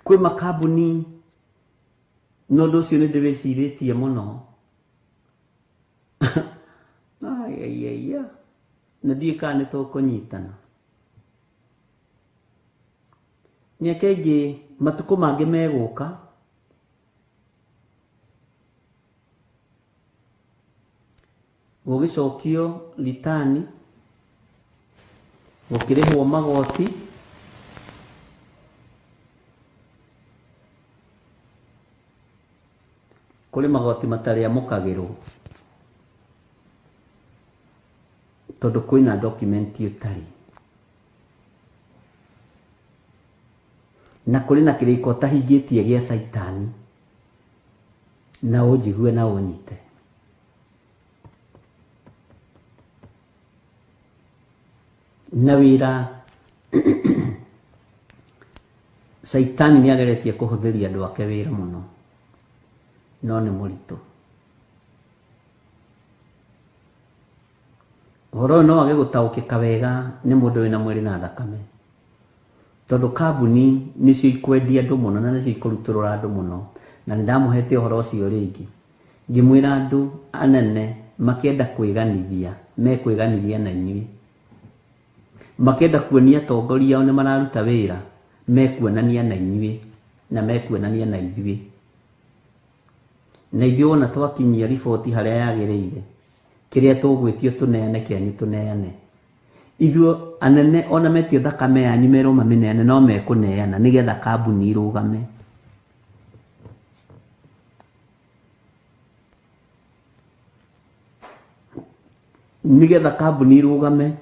Kwĩ makambuni, na ũndũ ũcio nĩ ndĩwĩcirĩtie mũno. Aiaiaia, na ndiũĩ kana nĩ tũkũnyitana. Mĩaka ĩngĩ, matukũ mangĩ megũka, gũgĩcokio ritani, gũkĩrĩhwo magoti, kũrĩ magoti matarĩamũkagĩrwo tondũ kwĩna document ũtarĩ, na kũrĩ na kĩrĩko ũtahingĩtie gĩa Caitani, na ũnjigue na ũnyite. Na wĩra Caitani nĩ ageretie kũhũthĩria andũ ake wĩra mũno, no nĩ mũritũ. Ũhoro ũyũ no wage gũtaũkĩka wega nĩ mũndũ wĩna mwĩrĩ na thakame, tondũ kambuni nĩcio ikwendia andũ mũno na nĩcio ikũrutũrũra andũ mũno. Na nĩ ndamũhete ũhoro ũcio rĩngĩ, ngĩmwĩra andũ anene makĩenda kwĩganithia, mekwĩganithia na inyuĩ, makĩenda kuonia atongoria ao nĩ mararuta wĩra, mekuonania na inyuĩ na mekuonania na ithuĩ. Na ithuĩ wona twakinyia riboti harĩa yagĩrĩire, kĩrĩa tũgwĩtio tũneane kĩanyu tũneane. Ithuĩ anene ona metio thakame yanyu merwo mamĩneane, no mekũneana nĩgetha kambuni irũgame. Nĩgetha kambuni irũgame,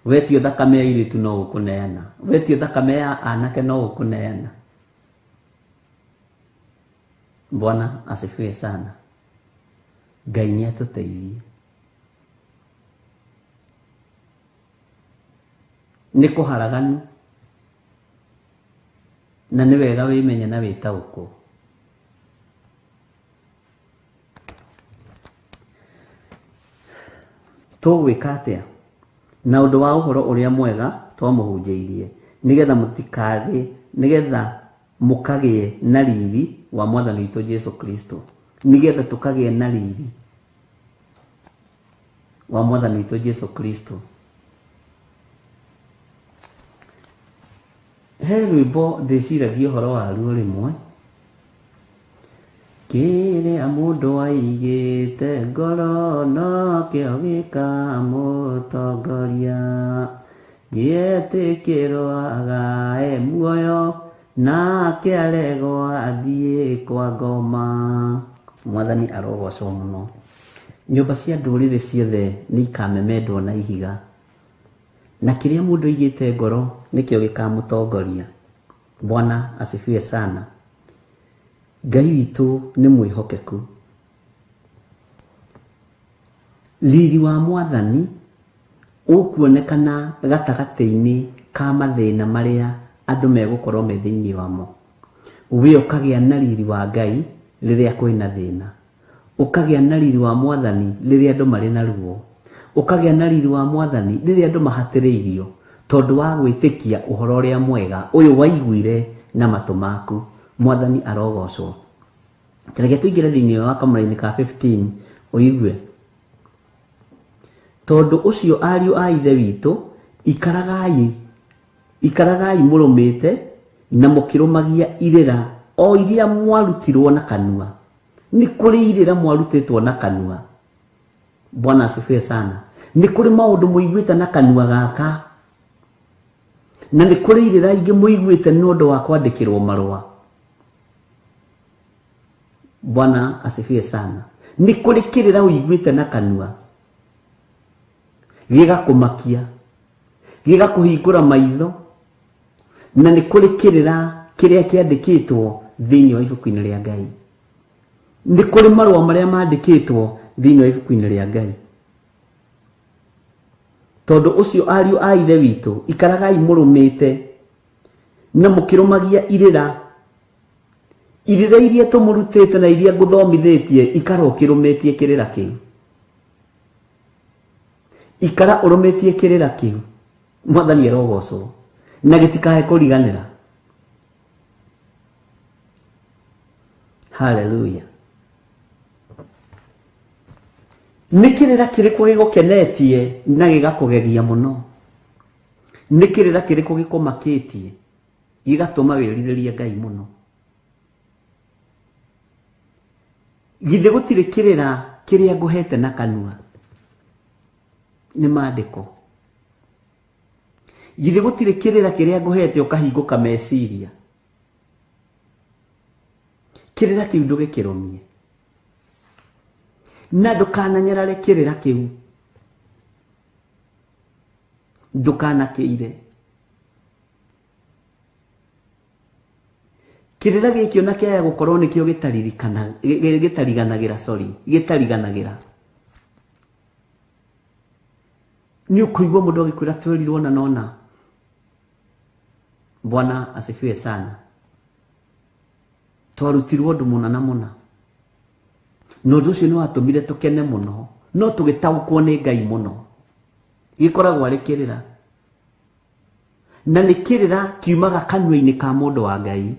wetio thakame ya airĩtu no ũkũneana, wetio thakame ya anake no ũkũneana. Bwana asifiwe sana. Ngai nĩ atũteithie. Nĩ kũharaganu, na nĩ wega wĩmenye na wĩtaũkwo. Tũgwĩka atĩa? Na ũndũ wa ũhoro ũrĩa mwega twamũhunjĩirie, nĩgetha mũtikagĩe, nĩgetha mũkagĩe na riri wa Mwathani witũ Jesu Kristo. Nĩgetha tũkagĩe na riri wa Mwathani witũ Jesu Kristo. He rwĩmbo ndĩciragia ũhoro waruo rĩmwe, kĩrĩa mũndũ aigĩte ngoro nokĩo gĩkamũtongoria, gĩetĩkĩrwo agae muoyo nake aregwo athiĩ kwa ngoma. Mwathani arogocwo mũno. Nyũmba cia ndũrĩrĩ ciothe nĩ ikamemendwo na ihiga, na kĩrĩa mũndũ aigĩte ngoro nĩkĩo gĩkamũtongoria. Bwana asifiwe sana. Ngai witũ nĩ mwĩhokeku. Riri wa Mwathani Ũkuonekana gatagatĩ-inĩ ka mathĩna marĩa andũ megũkorwo me thĩinĩ wamo. We ũkagĩa na riri wa Ngai rĩrĩa kwĩna thĩna. Ũkagĩa na riri wa Mwathani rĩrĩa andũ marĩ na ruo. Ũkagĩa na riri wa Mwathani rĩrĩa andũ mahatĩrĩirio tondũ wa gwĩtĩkia ũhoro ũrĩa mwega ũyũ waiguire na matũ maku. Mwathani arogocwo. Reke tũingĩre thĩinĩ wa kamũra-inĩ ka 15 ũigue. Tondũ ũcio ariũ a Ithe witũ, ikaragai mũrũmĩte na mũkĩrũmagia irĩra o iria mwarutirwo na kanua. Nĩ kũrĩ irĩra mwarutĩtwo na kanua. Bwana asifiwe sana. Nĩ kũrĩ maũndũ mũiguĩte na kanua gaka, na nĩ kũrĩ irĩra ingĩ mũiguĩte nĩ ũndũ wa kwandĩkĩrwo marũa. Bwana asifiwe sana. Nĩ kũrĩ kĩrĩra ũiguĩte na kanua gĩgakũmakia, gĩgakũhingũra maitho, na nĩ kũrĩ kĩrĩra kĩrĩa kĩandĩkĩtwo thĩinĩ wa ibuku-inĩ rĩa Ngai. Nĩ kũrĩ marũa marĩa mandĩkĩtwo thĩinĩ wa ibuku-inĩ rĩa Ngai. Tondũ ũcio ariũ a Ithe witũ, ikaragai mũrũmĩte na mũkĩrũmagia irĩra. Irĩra iria tũmũrutĩte na iria ngũthomithĩtie, ikara ũkĩrũmĩtie kĩrĩra kĩu. Ikara ũrũmĩtie kĩrĩra kĩu. Mwathani arogocwo. Na gĩtikae kũriganĩra. Hallelujah. Nĩ kĩrĩra kĩrĩkũ gĩgũkenetie na gĩgakũgegia mũno? Nĩ kĩrĩra kĩrĩkũ gĩkũmakĩtie gĩgatũma wĩrirĩrie Ngai mũno? Githĩ gũtirĩ kĩrĩra kĩrĩa ngũhete na kanua? Nĩ maandĩko. Githĩ gũtirĩ kĩrĩra kĩrĩa ngũhete ũkahingũka meciria? Kĩrĩra kĩu ndũgĩkĩrũmie. Na ndũkananyarare kĩrĩra kĩu. Ndũkanakĩire. Kĩrĩra gĩkĩ ona kĩaya gũkorwo nĩkĩo gĩtaririkana, gĩtariganagĩra, sorry, gĩtariganagĩra. Nĩ ũkũigua mũndũ agĩkwĩra twerirwo na nona. Bwana asifiwe sana. Twarutirwo ũndũ mũna na mũna. Na ũndũ ũcio nĩ watũmire tũkene mũno, no tũgĩtaũkwo nĩ Ngai mũno. Gĩkoragwo arĩ kĩrĩra. Na nĩ kĩrĩra kiumaga kanua-inĩ ka mũndũ wa Ngai.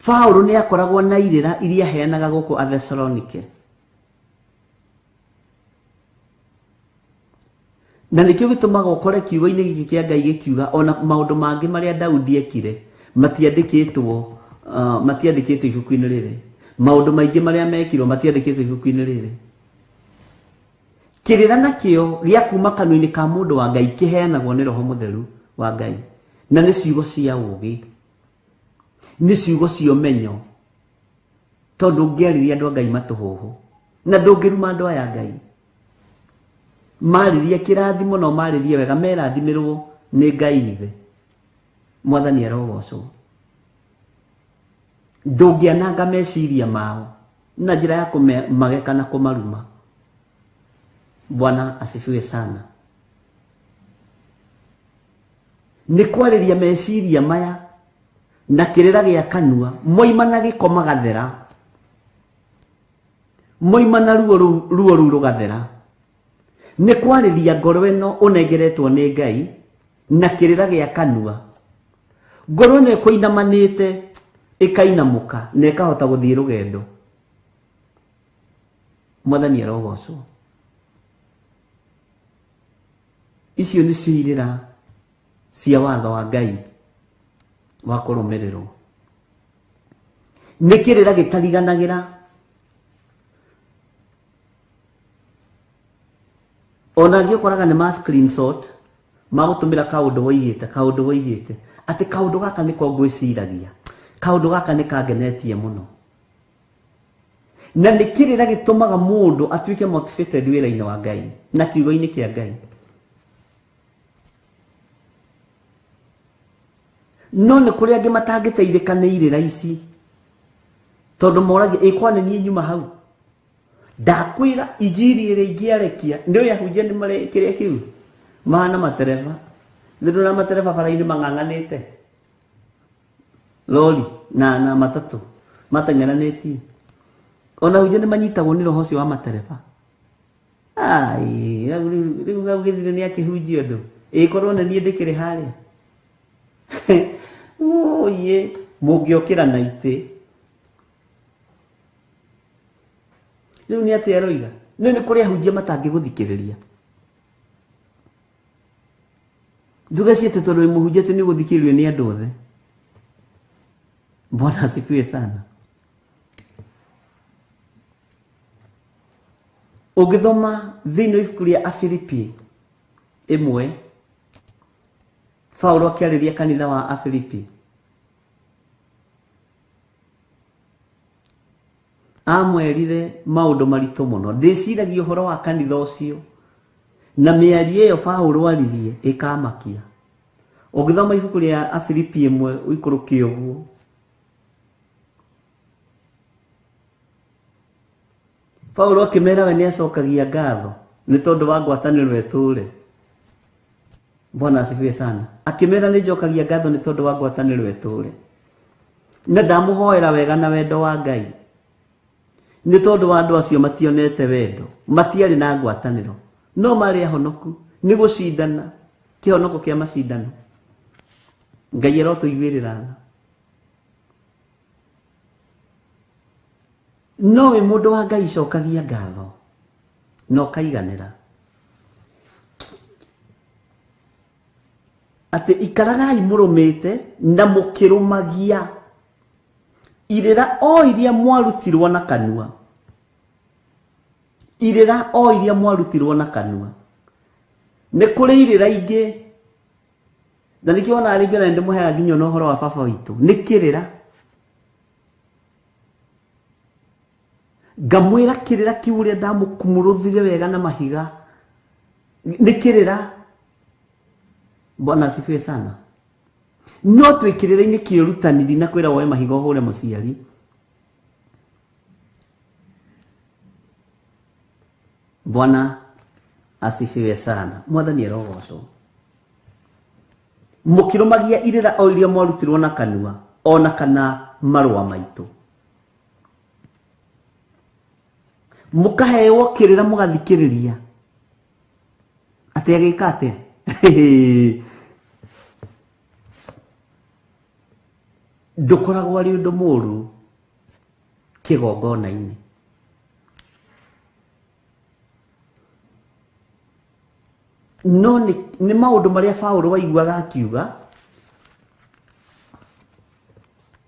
Paũlũ nĩ akoragwo na irĩra iria aheanaga gũkũ Athesalonike. Na nĩkĩo gĩtũmaga ũkore kiugo-inĩ gĩkĩ kĩa Ngai gĩkiuga ona maũndũ mangĩ marĩa Daudi ekire matiandĩkĩtwo, matiandĩkĩtwo ibuku-inĩ rĩrĩ. Maũndũ maingĩ marĩa mekirwo matiandĩkĩtwo ibuku-inĩ rĩrĩ. Kĩrĩra nakĩo gĩa kuma kanua-inĩ ka mũndũ wa Ngai kĩheanagwo nĩ Roho Mũtheru wa Ngai. Na nĩ ciugo cia ũũgĩ, nĩ ciugo cia ũmenyo, tondũ ũngĩarĩria andũ a Ngai matũhũhũ na ndũngĩruma andũ aya Ngai. Marĩrie kĩrathimo na ũmarĩrie wega, merathimĩrwo nĩ Ngai Ithe. Mwathani arogocwo. Ndũngĩananga meciria mao na njĩra ya kũmageka na kũmaruma. Bwana asifiwe sana. Nĩ kwarĩria meciria maya na kĩrĩra gĩa kanua, moima na gĩko magathera, moima na ruo rũu rũgathera. Nĩ kwarĩria ngoro ĩno ũnengeretwo nĩ Ngai na kĩrĩra gĩa kanua. Ngoro ĩno ĩkũinamanĩte ĩkainamũka na ĩkahota gũthiĩ rũgendo. Mwathani arogocwo. Icio nĩcio irĩra cia watho wa Ngai wa kũrũmĩrĩrwo. Nĩ kĩrĩra gĩtariganagĩra. Ona angĩ ũkoraga nĩ ma screenshot magũtũmĩra kaũndũ woigĩte, kaũndũ woigĩte, atĩ kaũndũ gaka nĩko ngwĩciragia, kaũndũ gaka nĩ kangenetie mũno. Na nĩ kĩrĩra gĩtũmaga mũndũ atuĩke motivated wĩra-inĩ wa Ngai na kiugo-inĩ kĩa Ngai. No nĩ kũrĩ angĩ matangĩteithĩka nĩ irĩra ici, tondũ moragia ĩ kwa nĩ niĩ nyuma hau. Ndakwĩra injiri ĩrĩa ingĩarekia nĩ ũyũ ahunjia nĩ marĩ kĩrĩa kĩu mahana matereba. Nĩ ndona matereba bara-inĩ mang'ang'anĩte lori na matatũ mateng'eranĩtie. Ona ahunjia nĩ manyitagwo nĩ roho ũcio wa matereba. Ai, rĩu gagũgĩthire nĩ akĩhunjia ũndũ. Ĩkorwo na niĩ ndĩkĩrĩ harĩa. Oye, mũngĩokĩra na itĩ. Rĩu nĩ atĩa aroiga? Nĩ kũrĩ ahunjia matangĩgũthikĩrĩria. Nduga ciĩte tondũ wĩ mũhunjia atĩ nĩ ũgũthikĩrĩrio nĩ andũ othe. Bwana asifiwe sana. Ũngĩthoma thĩinĩ wa ibuku rĩa Afilipi 1, Paulo akĩarĩria kanitha wa Afilipi amwerire maũndũ maritũ mũno. Ndĩciragia ũhoro wa kanitha ũcio na mĩario ĩyo Paulo aririe ĩkamakia. Ũngĩthoma ibuku rĩa Afilipi 1 ũikũrũke ũguo, Paulo akĩmera we nĩacokagia ngatho nĩ tondũ wa ngwatanĩro ĩtũre. Bwana asifiwe sana. Akĩmera nĩ njokagia ngatho nĩ tondũ wa ngwatanĩro ĩtũre, na ndamũhoera wega na wendo wa Ngai nĩ tondũ wa andũ acio mationete wendo, matiarĩ na ngwatanĩro, no marĩ ahonoku nĩ gũcindana, kĩhonoko kĩa macindano. Ngai arotũiguĩrĩra tha. No wĩ mũndũ wa Ngai cokagia ngatho na ũkaiganĩra atĩ ikaragai mũrũmĩte na mũkĩrũmagia irĩra o iria mwarutirwo na kanua. Irĩra o iria mwarutirwo na kanua. Nĩ kũrĩ irĩra ingĩ, na nĩkĩo wonaga rĩngĩ ona nĩndĩmũheaga nginya ona ũhoro wa baba witũ, nĩ kĩrĩra. Ngamwĩra kĩrĩra kĩu ũrĩa ndamũkumũrũthire wega na mahiga, nĩ kĩrĩra. Bwana asifiwe sana. No twĩ kĩrĩra-inĩ kĩũrutani, ndinakwĩra woe mahiga ũhũre mũciari. Bwana asifiwe sana. Mwathani arogocwo. Mũkĩrũmagia irĩra o iria mwarutirwo na kanua, ona kana marũa maitũ. Mũkaheo kĩrĩra mũgathikĩrĩria. Atĩ agĩka atĩa? Ndũkoragwo arĩ ũndũ mũũru kĩgongona-inĩ. No nĩ maũndũ marĩa Paulo waiguaga akiuga,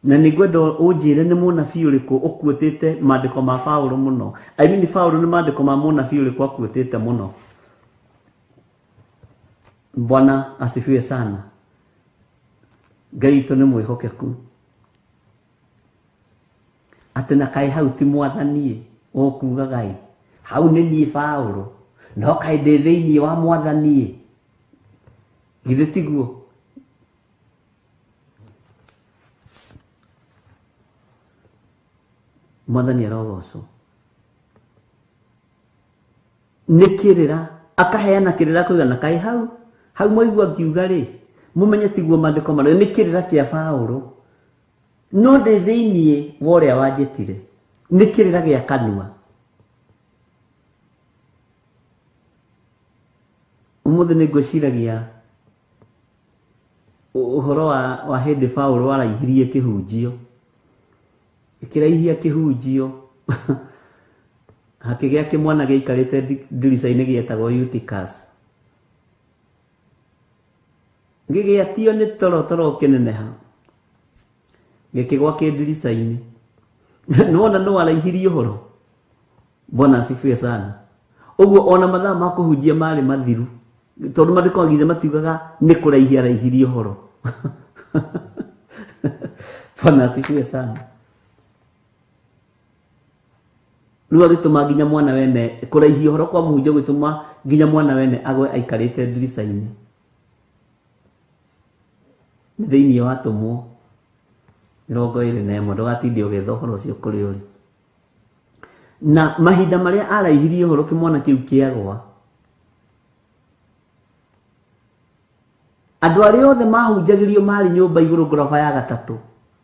na nĩngwenda ũnjĩre nĩ mũnabii ũrĩkũ ũkuĩtĩte maandĩko ma Paulo mũno. I mean Paulo nĩ maandĩko ma mũnabii ũrĩkũ akuĩtĩte mũno. Bwana asifiwe sana. Ngai witũ nĩ mwĩhokeku. Atĩ na kaĩ hau ti mwathani ũkugaga ĩ, hau nĩ niĩ Paulo, no kaĩ ndĩ thĩinĩ wa mwathani. Githĩ tiguo? Mwathani arogocwo. Nĩ kĩrĩra, akaheana kĩrĩra kuiga na kaĩ hau, hau mwaigua ngiuga rĩ, mũmenye tiguo maandĩko marĩa, nĩ kĩrĩra kĩa Paulo. No ndĩ thĩinĩ wa ũrĩa wanjĩtire, nĩ kĩrĩra gĩa kanua. Ũmũthĩ nĩ ngwĩciragia ũhoro wa hĩndĩ Paulo araihirie kĩhunjio. Akĩraihia kĩhunjio, hakĩgĩa kĩmwana gĩaikarĩte ndirica-inĩ gĩetagwo Eutychus. Gĩgĩatio nĩ toro toro ũkĩneneha, gĩkĩgwa kĩ ndirica-inĩ. Nĩwona no araihirie ũhoro. Bwana asifiwe sana. Ũguo ona mathaa ma kũhunjia marĩ mathiru, tondũ maandĩko githĩ matiugaga nĩ kũraihia araihirie ũhoro. Bwana asifiwe sana. Rĩu agĩtũma nginya mwana wene kũraihia ũhoro kwa mũhunjia gũgĩtũma nginya mwana wene agwe aikarĩte ndirica-inĩ. Nĩ thĩinĩ wa atũmwo 21, ndũgatinde ũgĩetha ũhoro ũcio kũrĩ ũrĩ. Na mahinda marĩa araihirie ũhoro kĩmwana kĩu kĩagwa, andũ arĩa othe mahunjagĩrio marĩ nyũmba igũrũ ngoroba ya gatatũ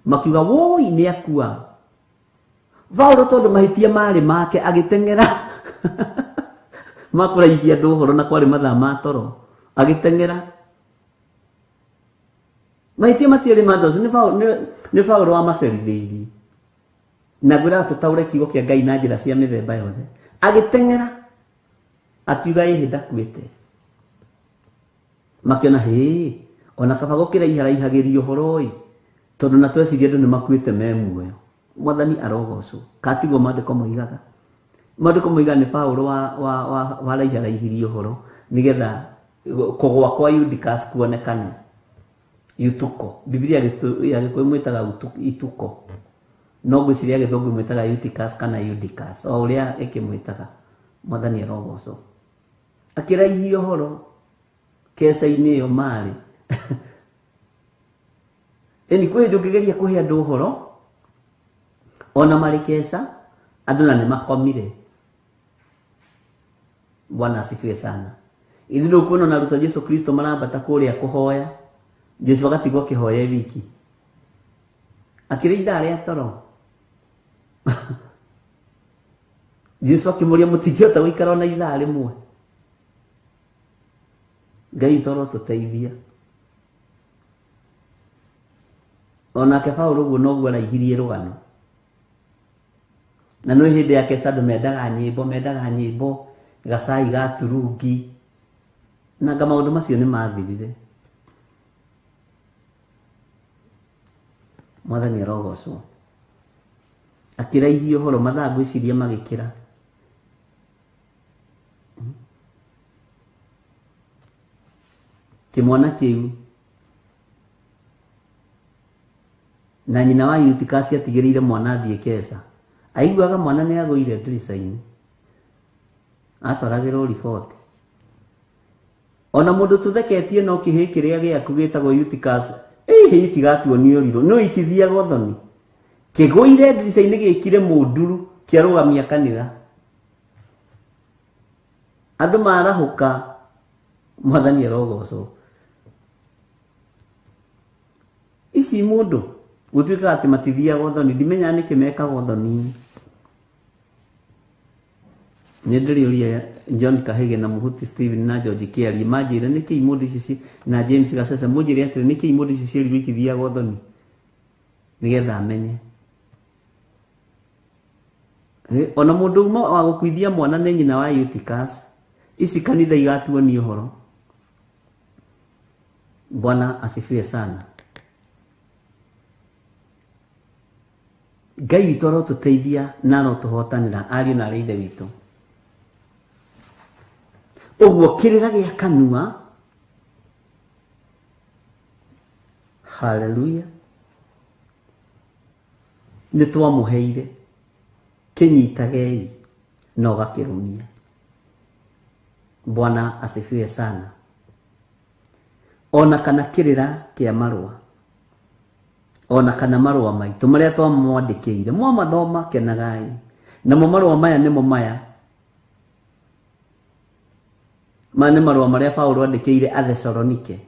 makiuga woi nĩ akua. Paulo tondũ mahĩtia marĩ make agĩteng'era makũraihia andũ ũhoro na kwarĩ mathaa ma toro, agĩteng'era. Mahĩtia matiarĩ ma andũ acio, nĩ Paulo wamacerithĩirie. Na ngwĩraga tũtaũre kiugo kĩa Ngai na njĩra cia mĩthemba yothe. Agĩteng'era akiuga ĩhĩ ndakuĩte. Makĩona hĩ ona kaba gũkĩra iharaihagĩrio ũhoro ĩ, tondũ na tweciria andũ nĩ makuĩte me muoyo. Mwathani arogocwo. Katiguo maandĩko moigaga. Maandĩko moigaga nĩ Paulo waraiharaihirie ũhoro nĩgetha kũgũa kwa Eutychus kuonekane. Yutuko. Biblia ya Gĩkũyũ mwĩtaga ituko. No ngwĩciria Gĩthũngũ mwĩtaga Eutychus kana Eutychus, o ũrĩa ĩkĩmwĩtaga. Mwathani arogocwo. Akĩraihia ũhoro keca-inĩ ĩyo marĩ. Ĩni kwĩ hĩndĩ ũngĩgeria kũhe andũ ũhoro ona marĩ keca, andũ na nĩ makomire. Bwana asifiwe sana. Ithuĩ ndũkuona ona arutwo a Jesu Kristo marambata kũrĩa kũhoya, Jesu agatigwo akĩhoya wiki. Akĩrĩ ithaa rĩa toro. Jesu akĩmũria mũtingĩhota gũikara ona ithaa rĩmwe. Ngai toro tũteithia. Onake Paulo ũguo noguo araihirie rũgano. Na nĩ hĩndĩ ya keca andũ mendaga nyĩmbo, mendaga nyĩmbo, gacai ga turungi. Na nga maũndũ macio nĩ mathirire. Mwathani arogocwo. Akĩraihia ũhoro mathaa ngwĩciria magĩkĩra. Kĩmwana kĩu na nyina wa Eutychus atigĩrĩire mwana athiĩ keca. Aiguaga mwana nĩ agũire ndirica-inĩ. Atwaragĩrwo riboti. Ona mũndũ tũtheketie no kĩhĩ kĩrĩa gĩaku gĩtagwo Eutychus, ĩhĩ itigatuonio ũrirũ, no itithiaga ũthoni. Kĩgũire ndirica-inĩ gĩkire mũnduru kĩarũgamia kanitha. Andũ marahũka, Mwathani arogocwo. Ici mũndũ gũtuĩkaga atĩ matithiaga ũthoni, ndimenyaga nĩkĩ mekaga ũthoni-inĩ. Nĩ ndĩrĩũria John Kahige na Mũhuti Steven na George Kĩarie manjĩre nĩkĩ imũndũ ici na James Gacece mũnjĩre atĩrĩ nĩkĩ imũndũ ici cierirwo itithiaga ũthoni nĩgetha amenye. Ona mũndũ ũmwe wa gũkuithia mwana nĩ nyina wa Eutychus, ici kanitha igatuonia ũhoro. Bwana asifiwe sana. Ngai witũ arotũteithia na arotũhotanĩra ariũ na arĩ ithe witũ. Ũguo kĩrĩra gĩa kanua, haleluya, nĩ twamũheire, kĩnyitagei na ũgakĩrũmia. Bwana asifiwe sana. Ona kana kĩrĩra kĩa marũa, ona kana marũa maitũ marĩa twamwandĩkĩire, mwamathoma kenagai. Namo marũa maya nĩmo maya. Maya nĩ marũa marĩa Paulo andĩkĩire Athesalonike.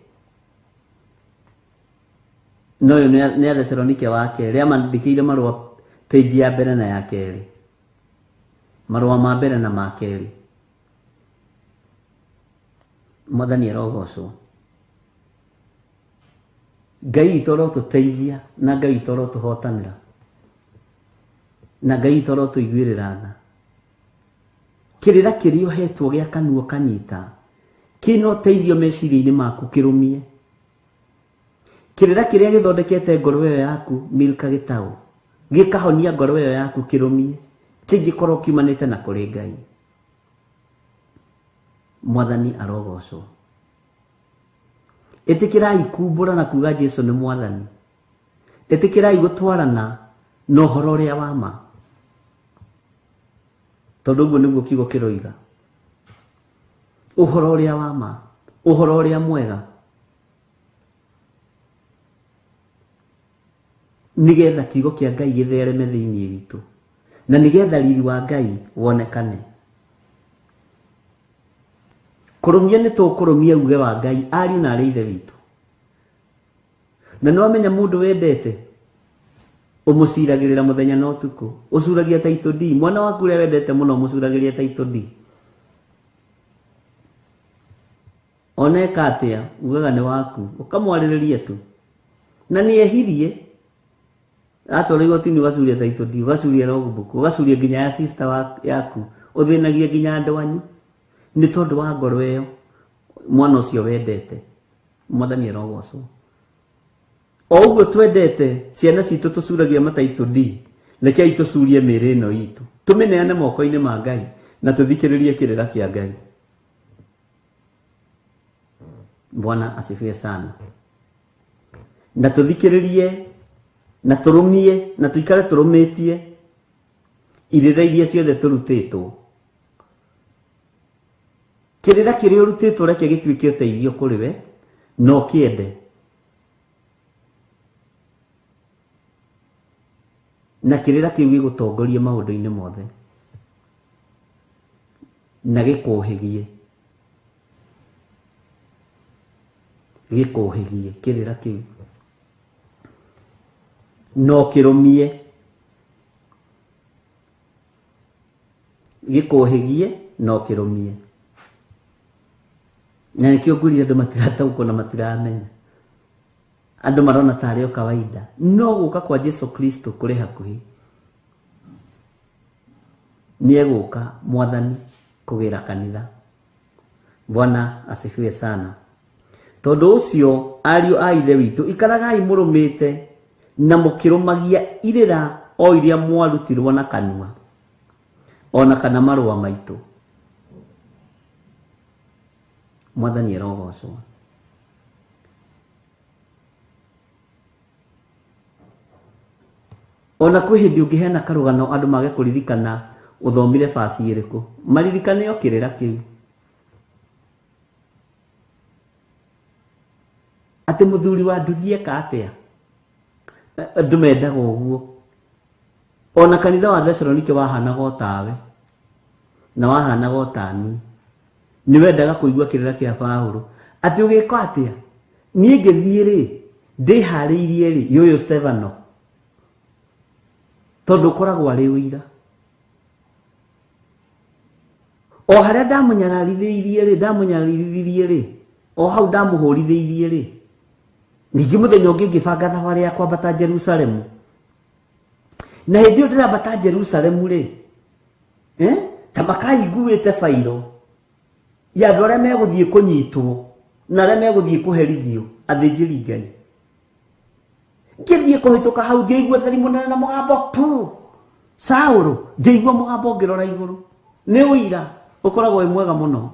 No ũyũ nĩ Athesalonike wa kerĩ, amandĩkĩire marũa page ya mbere na ya kerĩ. Marũa ma mbere na ma kerĩ. Mwathani arogocwo. Ngai witũ arotũteithia na Ngai witũ arotũhotanĩra na Ngai witũ arotũiguĩrĩra tha. Kĩrĩra kĩrĩa ũhetwo gĩa kanua kanyita kĩna ũteithio meciria-inĩ maku kĩrũmie. Kĩrĩra kĩrĩa gĩthondekete ngoro ĩyo yaku Milka Gĩtaũ gĩkahonia ngoro ĩyo yaku kĩrũmie, kĩngĩkorwo kiumanĩte na kũrĩ Ngai. Mwathani arogocwo. Ĩtĩkĩrai kumbũra na kuga Jesu nĩ Mwathani. Ĩtĩkĩrai gũtwarana na ũhoro ũrĩa wa ma, tondũ ũguo nĩguo kiugo kĩroiga. Ũhoro ũrĩa wa ma, ũhoro ũrĩa mwega, nĩgetha kiugo kĩa Ngai gĩthereme thĩinĩ witũ. Na nĩgetha riri wa Ngai wonekane. Kũrũmia nĩ tũkũrũmia uge wa Ngai ariũ na arĩ ithe witũ. Na nĩ wamenya mũndũ wendete ũmũciragĩrĩra mũthenya na ũtukũ, ũcuragia title D. Mwana waku ũrĩa wendete mũno ũmũcuragĩria title D. Oneka atĩa ugaga nĩ waku, ũkamwarĩrĩria tu. Na nĩ ehirie atwara igoti-inĩ ũgacuria title D, ũgacuria logbook, ũgacuria nginya ya sister yaku, ũthĩnagia nginya andũ anyu nĩ tondũ wa ngoro ĩyo mwana ũcio wendete. Mwathani arogocwo. O ũguo twendete ciana citũ tũcuragia mataitũ D, rekei tũcurie mĩĩrĩ ĩno itũ, tũmĩneane moko-inĩ ma Ngai na tũthikĩrĩrie kĩrĩra kĩa Ngai. Bwana asifiwe sana. Na tũthikĩrĩrie na tũrũmie na tũikare tũrũmĩtie irĩra iria ciothe tũrutĩtwo. Kĩrĩra kĩrĩa ũrutĩtwo reke gĩtuĩke ũteithio kũrĩ we na ũkĩende. Na kĩrĩra kĩu gĩgũtongorie maũndũ-inĩ mothe na gĩkũhĩgie, gĩkũhĩgie kĩrĩra kĩu no kĩrũmie, gĩkũhĩgie no kĩrũmie. Na nĩkĩo ngwĩrire andũ matirataũkwo na matiramenya. Andũ marona tarĩ o kawaida, no gũka kwa Jesu Kristo kũrĩ hakuhĩ. Nĩ egũka Mwathani kũgĩra kanitha. Bwana asifiwe sana. Tondũ ũcio ariũ a ithe witũ, ikaragai mũrũmĩte na mũkĩrũmagia irĩra o iria mwarutirwo na kanua ona kana marũa maitũ. Mwathani arogocwo. Ona kwĩ hĩndĩ ũngĩheana karũgano andũ mage kũririkana ũthomire baci ĩrĩkũ, maririkane o kĩrĩra kĩu. Atĩ mũthuri wa nduthi eka atĩa? Andũ mendaga ũguo. Ona kanitha wa Thesalonike wahanaga o tawe na wahanaga o tani. Nĩ wendaga kũigua kĩrĩra kĩa Paũlũ atĩ ũgĩka atĩa? Niĩ ngĩthiĩ rĩ, ndĩharĩirie rĩ, yũyũ Stefano, tondũ ũkoragwo arĩ ũira. O harĩa ndamũnyararithĩirie rĩ, ndamũnyararithirie rĩ, o hau ndamũhũrithĩirie rĩ, ningĩ mũthenya ũngĩ ngĩbanga thabarĩ ya kwambata Jerusalemu. Na hĩndĩ ĩyo ndĩrambata Jerusalemu rĩ, ta makaiguĩte bairo ya andũ arĩa megũthiĩ kũnyitwo na arĩa megũthiĩ kũherithio athĩnjĩri Ngai. Ngĩthiĩ kũhĩtũka hau ngĩigua theri mũnene na mũgambo pu Saũlũ, ngĩigua mũgambo ngĩrora igũrũ. Nĩ ũira ũkoragwo wĩ mwega mũno.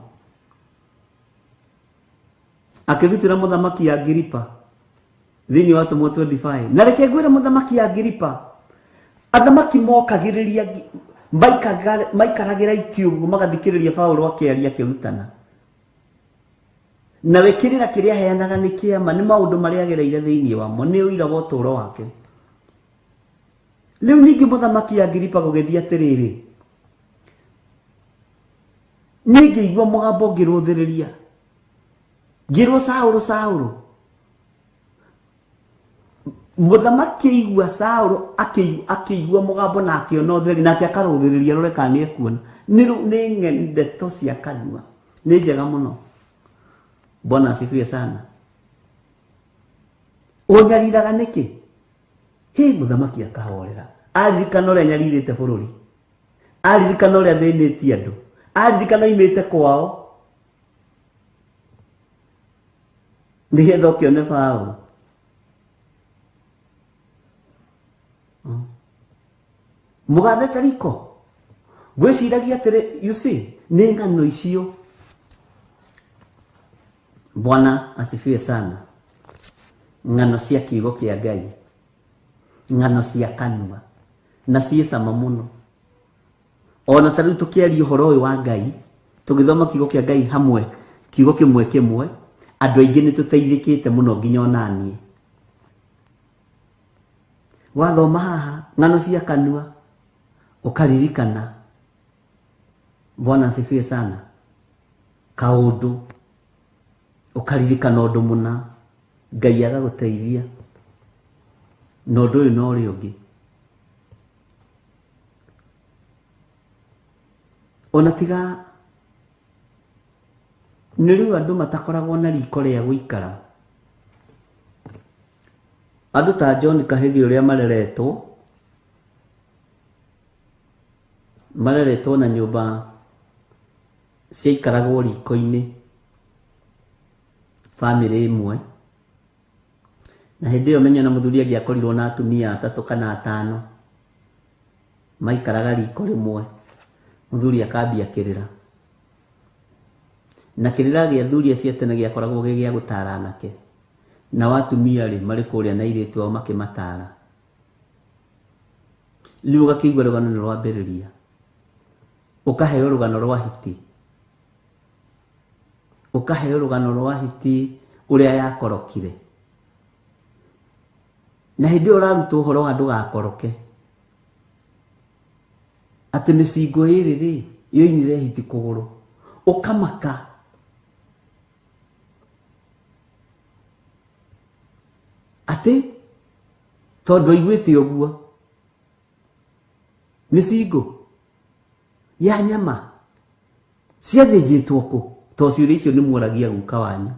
Akĩrutĩra mũthamaki Agiripa thĩinĩ wa Atũmwo 25. Na reke ngwĩre mũthamaki Agiripa, athamaki mokagĩrĩria maikaragĩra itĩ ũguo magathikĩrĩria Paũlũ akĩaria akĩrutana. Nawe kĩrĩra kĩrĩa aheanaga nĩ kĩama, nĩ maũndũ marĩa agereire thĩinĩ wamo, nĩ ũira wa ũtũũro wake. Rĩu ningĩ mũthamaki Agiripa gũgĩthiĩ atĩrĩrĩ, niĩ ngĩigua mũgambo ngĩrũthĩrĩria, ngĩrwo Saũlũ, Saũlũ. Mũthamaki aigua Saũlũ akĩigua mũgambo na akĩona ũtheri, nake akarũthĩrĩria rore kana nĩ ekuona. Nĩ ndeto cia kanua, nĩ njega mũno. Bwana asifiwe sana. Ũnyariraga nĩkĩ? Hĩ, mũthamaki akahorera. Aririkana ũrĩa nyarirĩte bũrũri, aririkana ũrĩa thĩnĩtie andũ, aririkana oimĩte kwao nĩgetha ũkĩone Paũlũ. Mũgathe Tariko, ngwĩciragia atĩrĩ, you see, nĩ ng'ano icio. Bwana asifiwe sana. Ng'ano cia kiugo kĩa Ngai, ng'ano cia kanua, na ciĩ cama mũno. Ona ta rĩu tũkĩaria ũhoro ũyũ wa Ngai, tũgĩthoma kiugo kĩa Ngai hamwe, kiugo kĩmwe kĩmwe, andũ aingĩ nĩ tũteithĩkĩte mũno nginya ona niĩ. Wathoma haha ng'ano cia kanua, Ũkaririkana. Bwana asifiwe sana. Kaũndũ ũkaririkana ũndũ mũna, Ngai agagũteithia na ũndũ ũyũ na ũrĩa ũngĩ. Ona tiga nĩ rĩu andũ matakoragwo na riko rĩa gũikara. Andũ ta John Kahĩgi ũrĩa mareretwo na nyũmba ciaikaragwo riko-inĩ, bamĩrĩ ĩmwe. Na hĩndĩ ĩyo menya na mũthuri angĩakorirwo na atumia atatũ kana atano maikaraga riko rĩmwe, mũthuri akambia kĩrĩra. Na kĩrĩra gĩa athuri acio a tene gĩakoragwo gĩ gĩa gũtara anake, nao atumia rĩ marĩ kũrĩa na airĩtu ao makĩmatara. Rĩu ũgakĩigua rũgano nĩ rwambĩrĩria, ũkaheo rũgano rwa hiti, ũkaheo rũgano rwa hiti ũrĩa yakorokire. Na hĩndĩ ĩyo ũrarutwo ũhoro wa ndũgakoroke, atĩ mĩcingo ĩrĩ rĩ yoinire hiti kũgũrũ, ũkamaka. Atĩ tondũ aiguĩte ũguo, mĩcingo ya nyama ciathĩnjĩtwo kũ? To ciũria icio nĩ muoragia guka wanyu.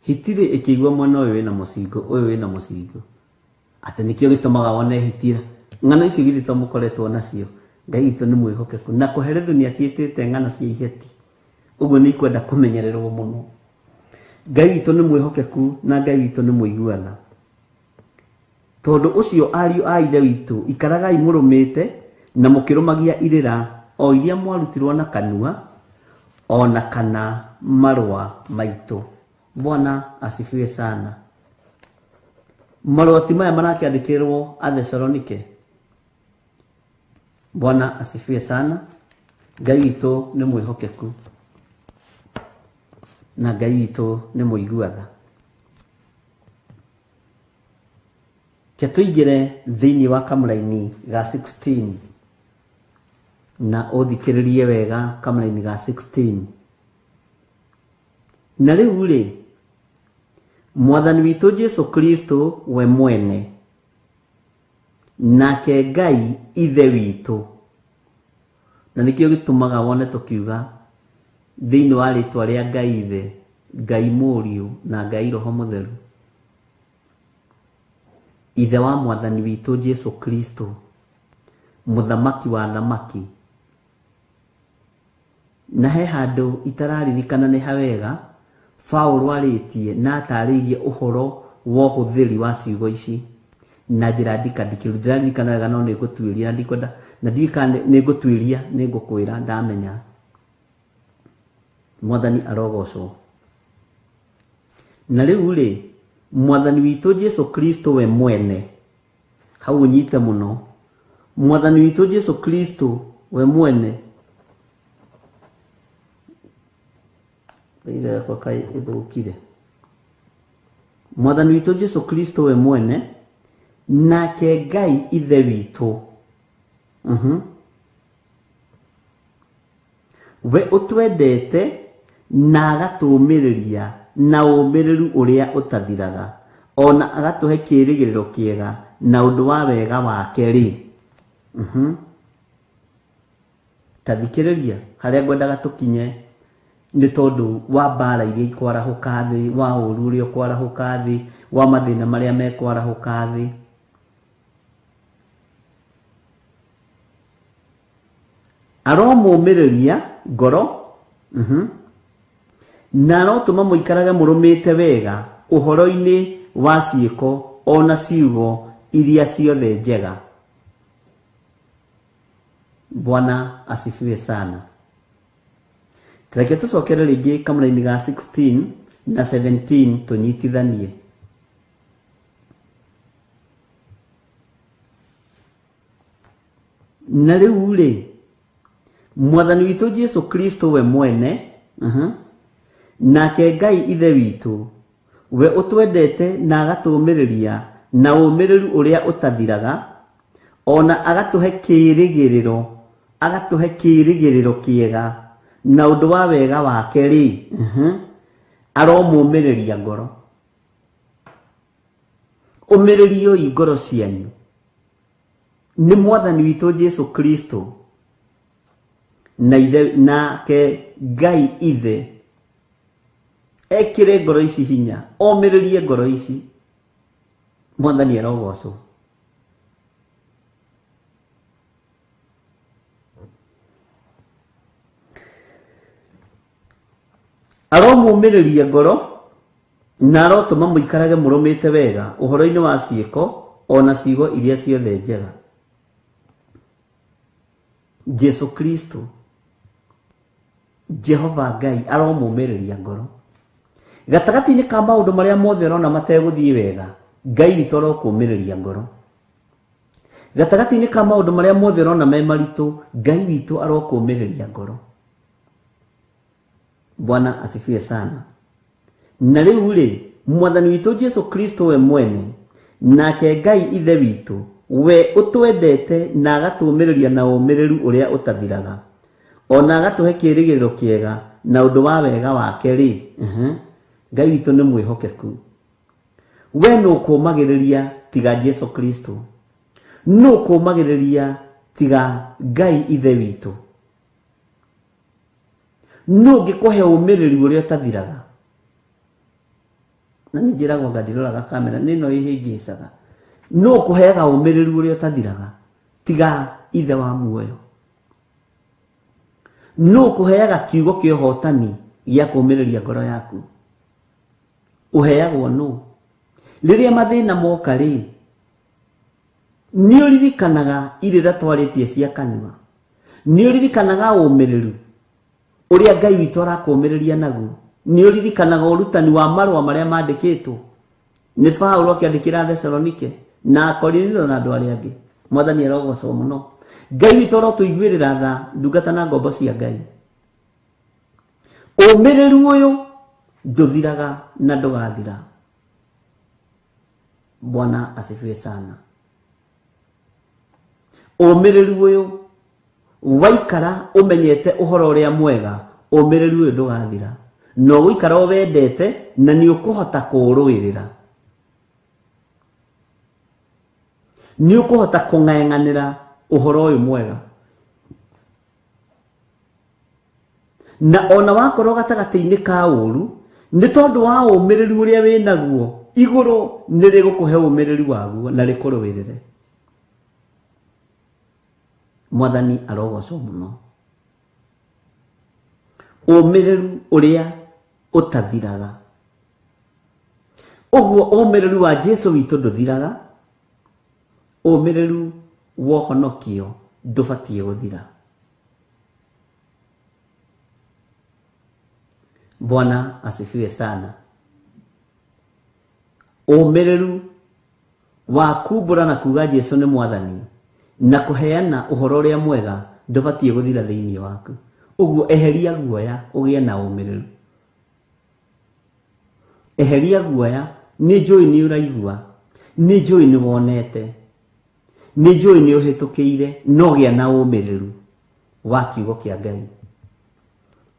Hiti rĩ ĩkĩigua mwena ũyũ wĩna mũcingo, ũyũ wĩna mũcingo, atĩ nĩkĩo gĩtũmaga wone hiti. Ng'ano icio githĩ to mũkoretwo nacio? Ngai witũ nĩ mwĩhokeku, na kũherethu nĩ aciĩtĩte ng'ano cia iheti, ũguo nĩ ikwenda kũmenyererwo mũno. Ngai witũ nĩ mwĩhokeku na Ngai witũ nĩ mũiguana. Tondũ ũcio ariũ a Ithe witũ, ikaragai mũrũmĩte na mũkĩrũmagia irĩra o iria mwarutirwo na kanua ona kana marũa maitũ. Bwana asifiwe sana. Marũa ti maya marakĩandĩkĩrwo Athesalonike. Bwana asifiwe sana. Ngai witũ nĩ mwĩhokeku na Ngai witũ nĩ mũiguatha. Ke tũingĩre thĩinĩ wa kamũraini ga 16 na ũthikĩrĩrie wega kamũraini ga 16. Na rĩu rĩ, Mwathani witũ Jesu Kristo we mwene nake Ngai Ithe witũ, na nĩkĩo gĩtũmaga wone tũkiuga thĩinĩ wa rĩtwa rĩa Ngai Ithe, Ngai Mũriũ na Ngai Roho Mũtheru, Ithe wa Mwathani witũ Jesu Kristo, Mũthamaki wa thamaki. Na he handũ itararirikana nĩ hawega Paũlũ arĩtie na atarĩirie ũhoro wa ũhũthĩri wa ciugo ici na njĩra ndikandikĩru. Ndĩraririkana wega no nĩngũtuĩria, na ndikwenda, na ndiũĩ kana nĩngũtuĩria, nĩngũkwĩra ndamenya. Mwathani arogocwo. Na rĩu rĩ, Mwathani witũ Jesu Kristo we mwene, hau ũnyite mũno, Mwathani witũ Jesu Kristo we mwene, ĩra yakwa kaĩ ĩthũkire. Mwathani witũ Jesu Kristo we mwene nake Ngai Ithe witũ, we ũtwendete na agatũũmĩrĩria na ũũmĩrĩru ũrĩa ũtathiraga, ona agatũhe kĩĩrĩgĩrĩro kĩega na ũndũ wa wega wake rĩ. Ta thikĩrĩria harĩa ngwendaga tũkinye nĩ tondũ wa mbara iria ikwarahũka thĩ, wa ũũru ũrĩa ũkwarahũka thĩ, wa mathĩna marĩa mekwarahũka thĩ. Aromũmĩrĩria ngoro, na arotũma mũikarage mũrũmĩte wega ũhoro-inĩ wa ciĩko ona ciugo iria ciothe njega. Bwana asifiwe sana. Reke tũcokere rĩngĩ kamũraini ga 16 na 17 tũnyitithanie. Na rĩu rĩ, Mwathani witũ Jesu Kristo we mwene, nake Ngai Ithe witũ, we ũtwendete na agatũũmĩrĩria na ũũmĩrĩru ũrĩa ũtathiraga, Ona agatũhe kĩĩrĩgĩrĩro, agatũhe kĩĩrĩgĩrĩro kĩega na ũndũ wa wega wake rĩ, aromũmĩrĩria ngoro. Ũmĩrĩrioi ngoro cianyu nĩ Mwathani witũ Jesu Kristo na ithe nake Ngai ithe ekĩre ngoro ici hinya, omĩrĩrie ngoro ici. Mwathani arogocwo. Aromũmĩrĩria ngoro na arotũma mũikarage mũrũmĩte wega ũhoro-inĩ wa ciĩko ona ciugo iria ciothe njega. Jesu Kristo Jehova Ngai aromũmĩrĩria ngoro gatagatĩ-inĩ ka maũndũ marĩa mothe ũrona mategũthiĩ wega. Ngai witũ arokũmĩrĩria ngoro gatagatĩ-inĩ ka maũndũ marĩa mothe ũrona me maritũ. Ngai witũ arokũmĩrĩria ngoro. Bwana asifiwe sana. Na rĩu rĩ, Mwathani witũ Jesu Kristo we mwene nake Ngai ithe witũ we ũtwendete na agatũũmĩrĩria na ũmĩrĩru ũrĩa ũtathiraga, ona agatũhe kĩĩrĩgĩrĩro kĩega na ũndũ wa wega wake rĩ, Ngai witũ nĩ mwĩhokeku. We nũ ũkũũmagĩrĩria tiga Jesu Kristo? Nũ ũkũũmagĩrĩria tiga Ngai ithe witũ? Nũ ũngĩkũhe ũmĩrĩru ũrĩa ũtathiraga? Na nĩ njĩragwo anga ndiroraga kamera nĩ ĩno ĩhĩngĩcaga. Nũ ũkũheaga ũmĩrĩru ũrĩa ũtathiraga tiga ithe wa muoyo? Nũ ũkũheaga kiugo kĩa ũhotani gĩa kũũmĩrĩria ngoro yaku? Ũheagwo nũ? Rĩrĩa mathĩna moka rĩ, nĩ ũririkanaga irĩra twarĩtie cia kanua? Nĩ ũririkanaga ũmĩrĩru ũrĩa Ngai witũ arakũũmĩrĩria naguo? Nĩ ũririkanaga ũrutani wa marũa marĩa mandĩkĩtwo nĩ Paulo akĩandĩkĩra Thesalonike na Akorinitho na andũ arĩa angĩ? Mwathani arogocwo mũno. Ngai witũ arotũiguĩrĩra tha, ndungata na ngombo cia Ngai. Ũmĩrĩru ũyũ ndũthiraga na ndũgathira. Bwana asifiwe sana. Ũmĩrĩru ũyũ waikara ũmenyete ũhoro ũrĩa mwega, ũmĩrĩru ũyũ ndũgathira, na ũgũikara ũwendete na nĩ ũkũhota kũũrũĩrĩra, nĩ ũkũhota kũng'eng'anĩra ũhoro ũyũ mwega. Na ona wakorwo gatagatĩ-inĩ ka ũru, nĩ tondũ wa ũmĩrĩru ũrĩa wĩ naguo, igũrũ nĩ rĩgũkũhe ũmĩrĩru waguo na rĩkũrũĩrĩre. Mwathani arogocwo mũno. Ũmĩrĩru ũrĩa ũtathiraga. Ũguo ũmĩrĩru wa Jesu witũ ndũthiraga, ũmĩrĩru wa ũhonokio ndũbatiĩ gũthira. Bwana asifiwe sana. Ũmĩrĩru wa kumbũra na kuga Jesu nĩ Mwathani na kũheana ũhoro ũrĩa mwega ndũbatiĩ gũthira thĩinĩ waku. Ũguo eheria guoya ũgĩe na ũmĩrĩru. Eheria guoya, nĩ njũĩ nĩ ũraigua, nĩ njũĩ nĩ wonete, nĩ njũĩ nĩ ũhĩtũkĩire, no gĩa na ũmĩrĩru wa kiugo kĩa Ngai,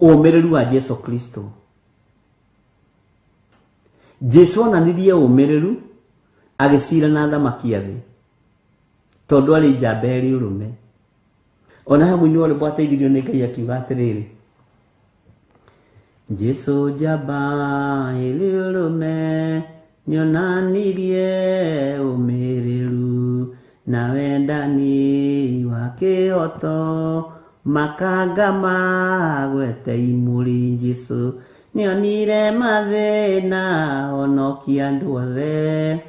ũmĩrĩru wa Jesu Kristo. Jesu onanirie ũmĩrĩru agĩcira na athamaki a thĩ, tondũ arĩ njamba ĩrĩ ũrũme. Ona he mũini wa rwĩmbo ateithirio nĩ Ngai akiuga atĩrĩrĩ, Jesu njamba ĩrĩ ũrũme nĩonanirie ũmĩrĩru na wendani wa kĩhoto, makanga magwete imũrĩ. Jesu nĩonire mathĩna honokia andũ othe,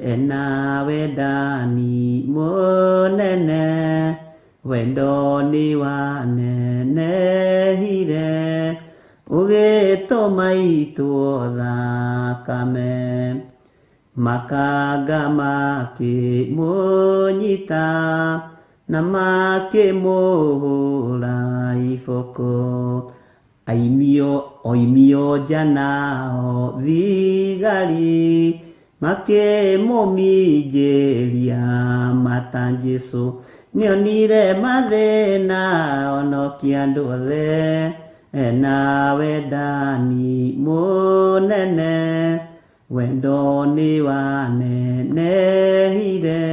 ena wendani mũnene, wendo nĩ wanenehire ũgĩtũma itwo thakame. Makanga makĩmũnyita na makĩmũhũra iboko, aimio oimio nja nao thigari makĩmũminjĩria mate. ta Jesũ. Nĩonire mathĩna onokia andũ othe, ena wendani mũnene, wendo nĩ wanenehire,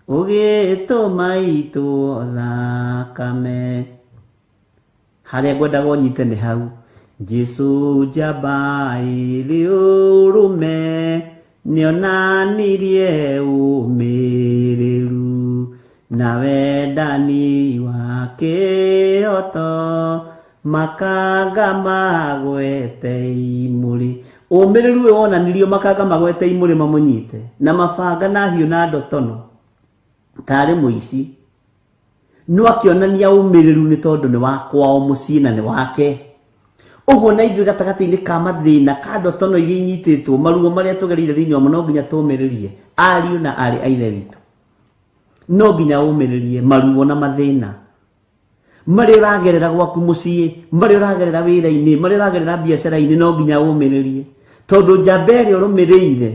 ũgĩtũma itwo thakame. Harĩa ngwendaga ũnyite nĩ hau. Jesũ njamba ĩrĩ ũrũme, nĩonanirie ũmĩrĩru, na wendani wa kĩhoto, makanga magwete imũrĩ. Ũmĩrĩru ũyũ wonanirio makanga magwete imũrĩ mamũnyite, na mabanga na hiũ na ndotono, tarĩ mũici. No akĩonania ũmĩrĩru nĩ tondũ nĩ wa kwao mũciĩ na nĩ wake. Ũguo na ithuĩ gatagatĩ-inĩ ka mathĩna ka ndotono iria inyitĩtwo, maruo marĩa tũgereire thĩinĩ wamo, no nginya tũmĩrĩrie ariũ na aarĩ a Ithe witũ. No nginya ũmĩrĩrie maruo na mathĩna marĩa ũragerera gwaku mũciĩ, marĩa ũragerera wĩra-inĩ, marĩa ũragerera biacara-inĩ, no nginya ũmĩrĩrie, tondũ njamba ĩrĩa ũrũmĩrĩire,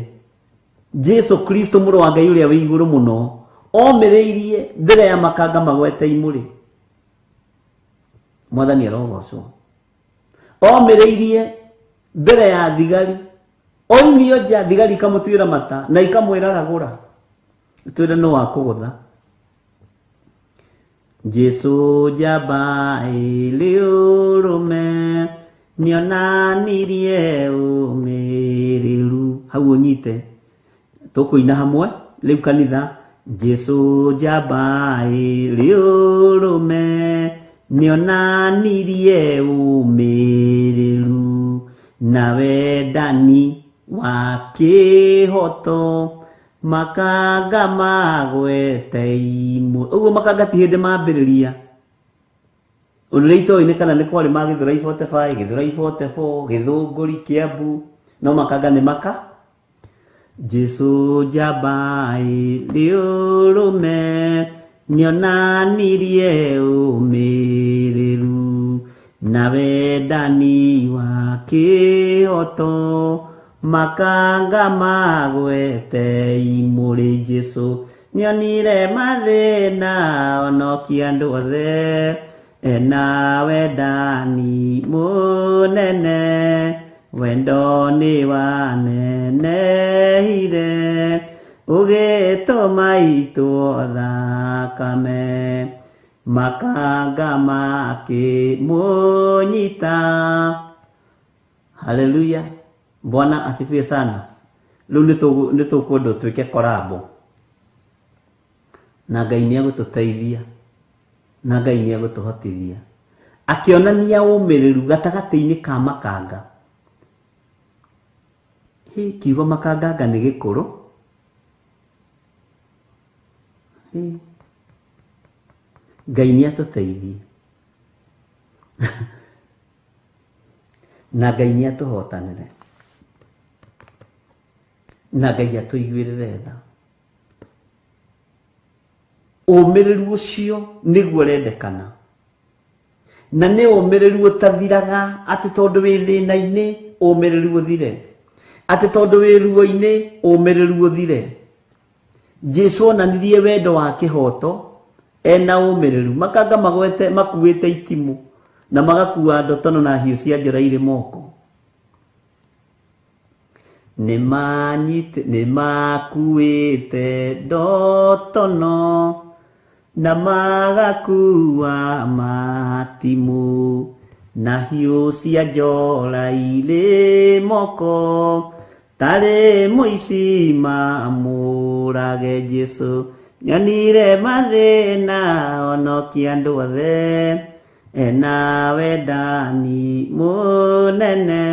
Jesu Kristo mũrũ wa Ngai ũrĩa wĩ igũrũ mũno, omĩrĩirie mbere ya makanga magwete imũrĩ. Mwathani arogocwo. Omĩrĩirie mbere ya thigari, oimio nja thigari ikamũtuĩra mata na ikamwĩra ragũra, twĩre nũ wakũgũtha. Jesu njamba ĩrĩ ũrũme, nĩonanirie ũmĩrĩru. Hau ũnyite, tũkũina hamwe rĩu kanitha. Jesu njamba ĩrĩ ũrũme, nĩonanirie ũmĩrĩru, na wendani wa kĩhoto, makanga magwete imũrĩ. Ũguo makanga ti hĩndĩ mambĩrĩria. Ũndũ ũrĩa itoĩ nĩ kana nĩ kwarĩ ma Gĩthũrai 45, Gĩthũrai 44, Gĩthũngũri, Kĩambu, no makanga nĩ maka. Jesu njamba ĩrĩ ũrũme, nĩonanirie ũmĩrĩru, na wendani wa kĩhoto, makanga magwete imũrĩ. Jesu nĩonire mathĩna onokia andũ othe, ena wendani mũnene, wendo nĩ wanenehire, ũgĩtũma itwo thakame. Makanga makĩmũnyita. Haleluya, Bwana asifiwe sana. Rĩu nĩ tũkwenda twĩke korambo, na Ngai nĩ egũtũteithia, na Ngai nĩ egũtũhotithia. Akĩonania ũmĩrĩru gatagatĩ-inĩ ka makanga. Hĩ, kiugo makanganga nĩ gĩkũrũ. Hĩ, Ngai nĩ atũteithie na Ngai nĩ atũhotanĩre, na Ngai atũiguĩrĩre tha. Ũmĩrĩru ũcio nĩguo ũrendekana, na nĩ ũmĩrĩru ũtathiraga, atĩ tondũ wĩ thĩna-inĩ ũmĩrĩru ũthire, atĩ tondũ wĩ ruo-inĩ ũmĩrĩru ũthire. Jesu onanirie wendo wa kĩhoto ena ũmĩrĩru. Makanga magwete makuĩte itimũ na magakua ndotono na hiũ cia njora irĩ moko. Nĩmakuĩte ndotono na magakua matimũ na hiũ cia njora irĩ moko, tarĩ mũici mamũrage. Jesu nĩonire mathĩna onokia andũ othe, ena wendani mũnene,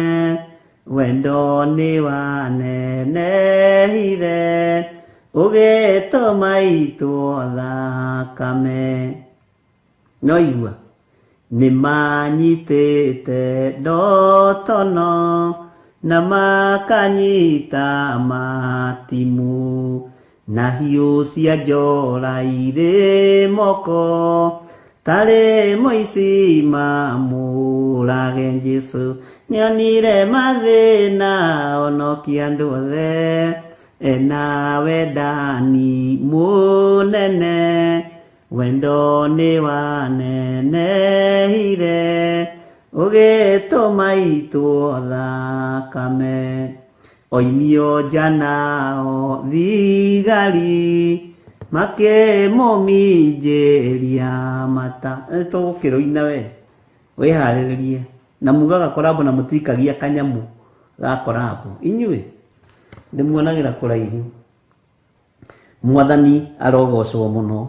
wendo nĩ wanenehire, ũgĩtũma itwo thakame. No igua, nĩmanyitĩte ndotono na makanyita matimũ na hiũ cia njora irĩ moko, tarĩ mũici mamũrage. Jesu nĩonire mathĩna onokia andũ othe, ena wendani mũnene. Mũnene, wendo nĩ wanenehire, ũgĩtũma itwo thakame. Oimio nja nao thigari, makĩmũminjĩria mata. Tũgũkĩrũina we, wĩharĩrĩrie. Na mugaga korabo na mũtikagia kanyamũ ga korabo. Inyuĩ ndĩmuonagĩra kũraihu. Mwathani arogocwo mũno.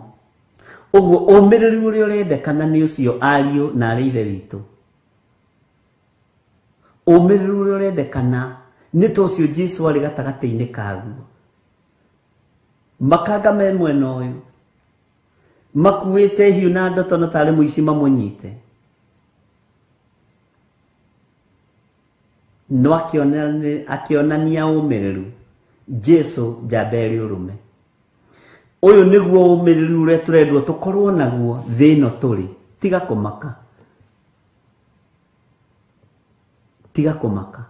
Ũguo ũmĩrĩru ũrĩa ũrendekana nĩ ũcio ariũ na arĩ ithe witũ. Ũmĩrĩru ũrĩa ũrendekana nĩ ta ũcio Jesũ arĩ gatagatĩ-inĩ kaguo. Makanga me mwena ũyũ, makuĩte hiũ na ndotono tarĩ mũici mamũnyite. No akĩonania ũmĩrĩru. Jesũ njamba ĩrĩ ũrũme. Ũyũ nĩguo ũmĩrĩru ũrĩa tũrendwo tũkorwo naguo thĩ ĩno tũrĩ. Tiga kũmaka. Tiga kũmaka.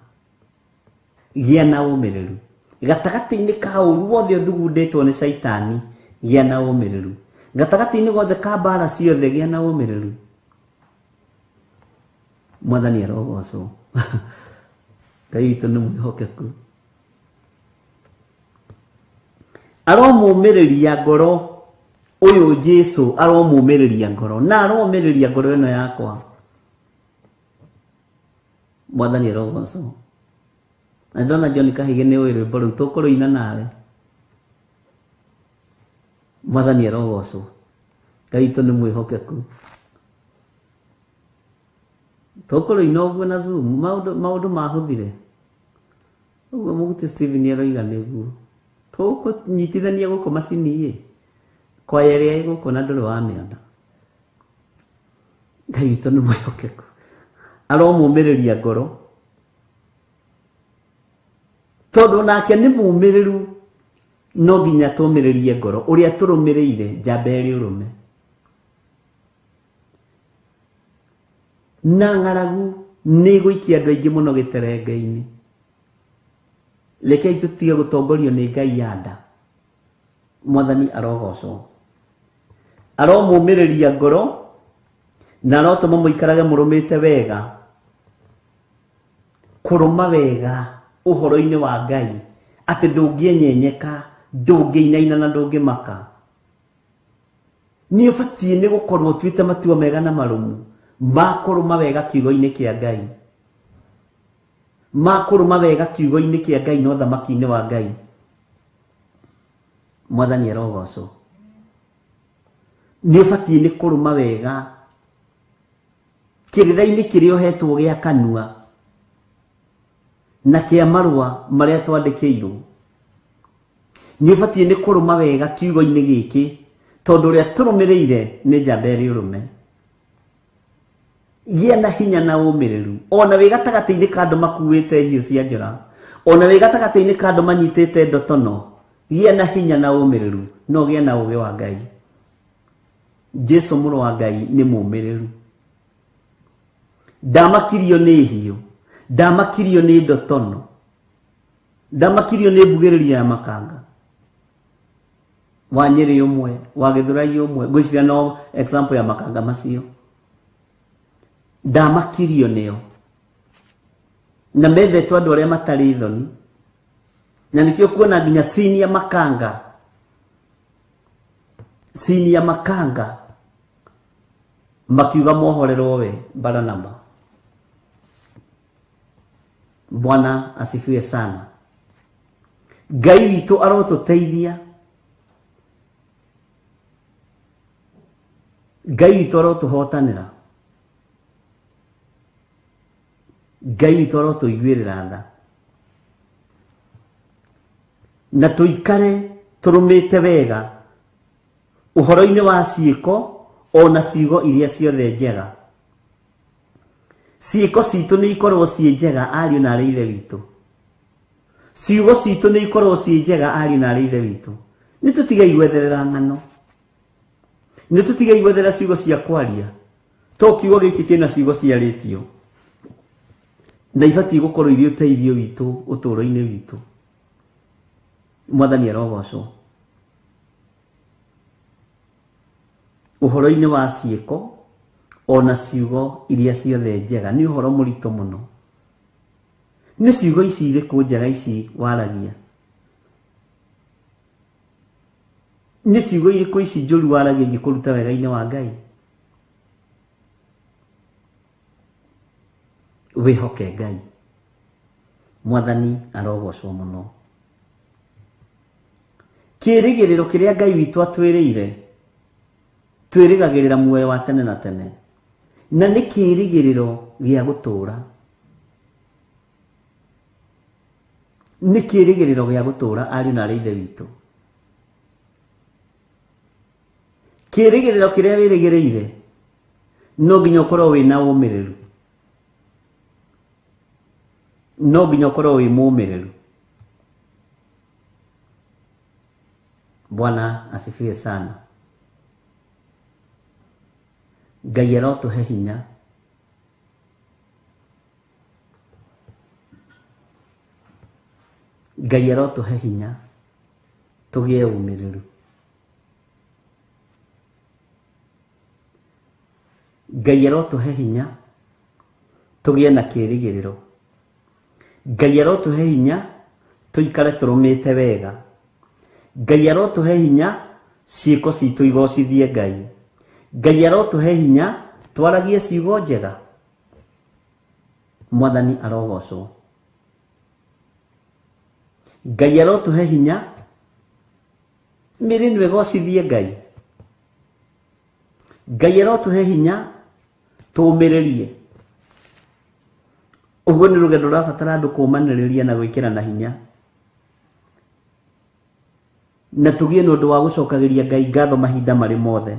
Gĩa na ũmĩrĩru. Gatagatĩ-inĩ ka ũru wothe ũthugundĩtwo nĩ caitani, gĩa na ũmĩrĩru. Gatagatĩ-inĩ gothe ka mbara ciothe, gĩa na ũmĩrĩru. Mwathani arogocwo. Ngai witũ nĩ mwĩhokeku. Aromũmĩrĩria ngoro ũyũ Jesũ, aromũmĩrĩria ngoro na aromĩrĩria ngoro ĩno yakwa. Mwathani arogocwo. Na ndona John Kahige nĩ ũĩ rwĩmbo rũu tũkũrũina nawe. Mwathani arogocwo. Ngai witũ nĩ mwĩhokeku. Tũkũrũina ũguo na Zoom, maũndũ mahũthire. Ũguo Mũguti Stephen aroiga nĩguo. Tũkũnyitithania gũkũ macini ĩ, kwaya ĩrĩa ĩ gũkũ na ndũrĩ wamĩona. Ngai witũ nĩ mwĩhokeku. Aromũmĩrĩria ngoro. Tondũ nake nĩ mũmĩrĩru, no nginya tũmĩrĩrie ngoro ũrĩa tũrũmĩrĩire njamba ĩrĩ ũrũme. Na ng'aragu nĩ ĩgũikia andũ aingĩ mũno gĩterenge-inĩ. Rekei tũtige gũtongorio nĩ Ngai ya nda. Mwathani arogocwo. Aromũmĩrĩria ngoro na arotũma mũikarage mũrũmĩte wega. Kũrũma wega ũhoro-inĩ wa Ngai atĩ ndũngĩenyenyeka, ndũngĩinaina na ndũngĩmaka. Nĩ ũbatiĩ nĩ gũkorwo ũtuĩte matua mega na marũmu ma kũrũma wega kiugo-inĩ kĩa Ngai. Ma kũrũma wega kiugo-inĩ kĩa Ngai na ũthamaki-inĩ wa Ngai. Mwathani arogocwo. Nĩ ũbatiĩ nĩ kũrũma wega kĩrĩra-inĩ kĩrĩa ũhetwo gĩa kanua na kĩa marũa marĩa twandĩkĩirwo. Nĩ ũbatiĩ nĩ kũrũma wega kiugo-inĩ gĩkĩ tondũ ũrĩa tũrũmĩrĩire nĩ njamba ĩrĩ ũrũme. Gĩa na hinya na ũmĩrĩru ona wĩ gatagatĩ-inĩ ka andũ makuĩte hiũ cia njora, ona wĩ gatagatĩ-inĩ ka andũ manyitĩte ndotono, gĩa na hinya na ũmĩrĩru no gĩa na ũũgĩ wa Ngai. Jesũ mũrũ wa Ngai nĩ mũmĩrĩru. Ndamakirio nĩ hiũ, ndamakirio nĩ ndotono, ndamakirio nĩ mbugĩrĩrio ya makanga. Wa Nyĩrĩ ũmwe, wa Gĩthũrai ũmwe, ngwĩciria no example ya makanga macio. Ndamakirio nĩo. Na methetwo andũ arĩa matarĩ thoni. Na nĩkĩo kuona nginya senior makanga. Senior makanga makiuga mohorerwo we Baranaba. Bwana asifiwe sana. Ngai witũ arotũteithia. Ngai witũ arotũhotanĩra. Ngai witũ arotũiguĩrĩra tha. Na tũikare tũrũmĩte wega ũhoro-inĩ wa ciĩko ona ciugo iria ciothe njega. Ciĩko citũ nĩ ikorwo ciĩ njega ariũ na arĩ ithe witũ. Ciugo citũ nĩ ikorwo ciĩ njega ariũ na arĩ ithe witũ. Nĩ tũtigei gwetherera ng'ano. Nĩ tũtigei gwetherera ciugo cia kwaria. To kiugo gĩkĩ kĩna ciugo ciarĩtio. Na ibatiĩ gũkorwo irĩ ũteithio witũ ũtũũro-inĩ witũ. Mwathani arogocwo. Ũhoro-inĩ wa ciĩko ona ciugo iria ciothe njega nĩ ũhoro mũritũ mũno. Nĩ ciugo ici irĩkũ njega ici waragia? Nĩ ciugo irĩkũ ici njũru waragia ingĩkũruta wega-inĩ wa Ngai? Wĩhoke Ngai. Mwathani arogocwo mũno. Kĩĩrĩgĩrĩro kĩrĩa Ngai witũ atwĩrĩire, twĩrĩgagĩrĩra muoyo wa tene na tene, na nĩ kĩĩrĩgĩrĩro gĩa gũtũũra. Nĩ kĩĩrĩgĩrĩro gĩa gũtũũra ariũ na arĩ ithe witũ. Kĩĩrĩgĩrĩro kĩrĩa wĩrĩgĩrĩire no nginya ũkorwo wĩna ũmĩrĩru. No nginya ũkorwo wĩ mũmĩrĩru. Bwana asifiwe sana. Ngai arotũhe hinya. Ngai arotũhe hinya tũgĩe ũmĩrĩru. Ngai arotũhe hinya tũgĩe na kĩĩrĩgĩrĩro. Ngai arotũhe hinya tũikare tũrũmĩte wega. Ngai arotũhe hinya ciĩko citũ igocithie Ngai. Ngai arotũhe hinya twaragie ciugo njega. Mwathani arogocwo. Ngai arotũhe hinya mĩĩrĩ ĩno ĩgocithie Ngai. Ngai arotũhe hinya tũũmĩrĩrie. Ũguo nĩ rũgendo rũrabatara andũ kũũmanĩrĩria na gwĩkĩrana hinya. Na tũgĩe na ũndũ wa gũcokagĩria Ngai ngatho mahinda marĩ mothe.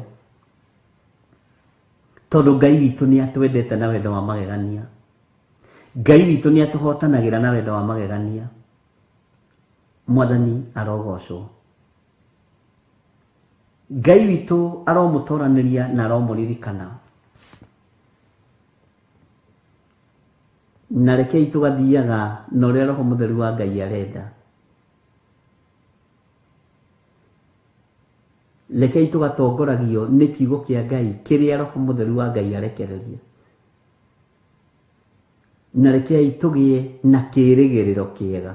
Tondũ Ngai witũ nĩ atwendete na wendo wa magegania. Ngai witũ nĩ atũhotanagĩra na wendo wa magegania. Mwathani arogocwo. Ngai witũ aromũtoranĩria na aromũririkana. Na rekei tũgathiaga na ũrĩa Roho Mũtheru wa Ngai arenda. Rekei tũgatongoragio nĩ kiugo kĩa Ngai kĩrĩa Roho Mũtheru wa Ngai arekereria. Na rekei tũgĩe na kĩĩrĩgĩrĩro kĩega.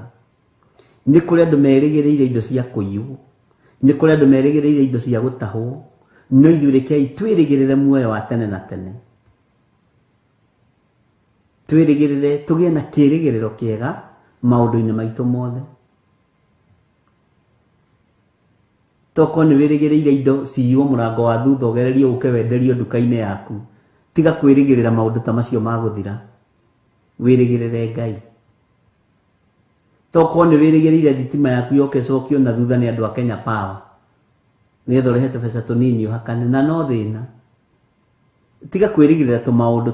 Nĩ kũrĩ andũ merĩgĩrĩire indo cia kũiywo, nĩ kũrĩ andũ merĩgĩrĩire indo cia gũtahwo, no ithuĩ rekei twĩrĩgĩrĩre muoyo wa tene na tene. Twĩrĩgĩrĩre tũgĩe na kĩĩrĩgĩrĩro kĩega maũndũ-inĩ maitũ mothe. Tokorwo nĩ wĩrĩgĩrĩire indo ciywo mũrango wa thutha ũgererie ũke wenderio nduka-inĩ yaku, tiga kwĩrĩgĩrĩra maũndũ ta macio ma gũthira. Wĩrĩgĩrĩre Ngai. Tokorwo nĩ wĩrĩgĩrĩire thitima yaku yoke ĩcokio na thutha nĩ andũ a Kenya Power, nĩgetha ũrehe tũbeca tũnini ũhakane, na no thĩna. Tiga kwĩrĩgĩrĩra tũmaũndũ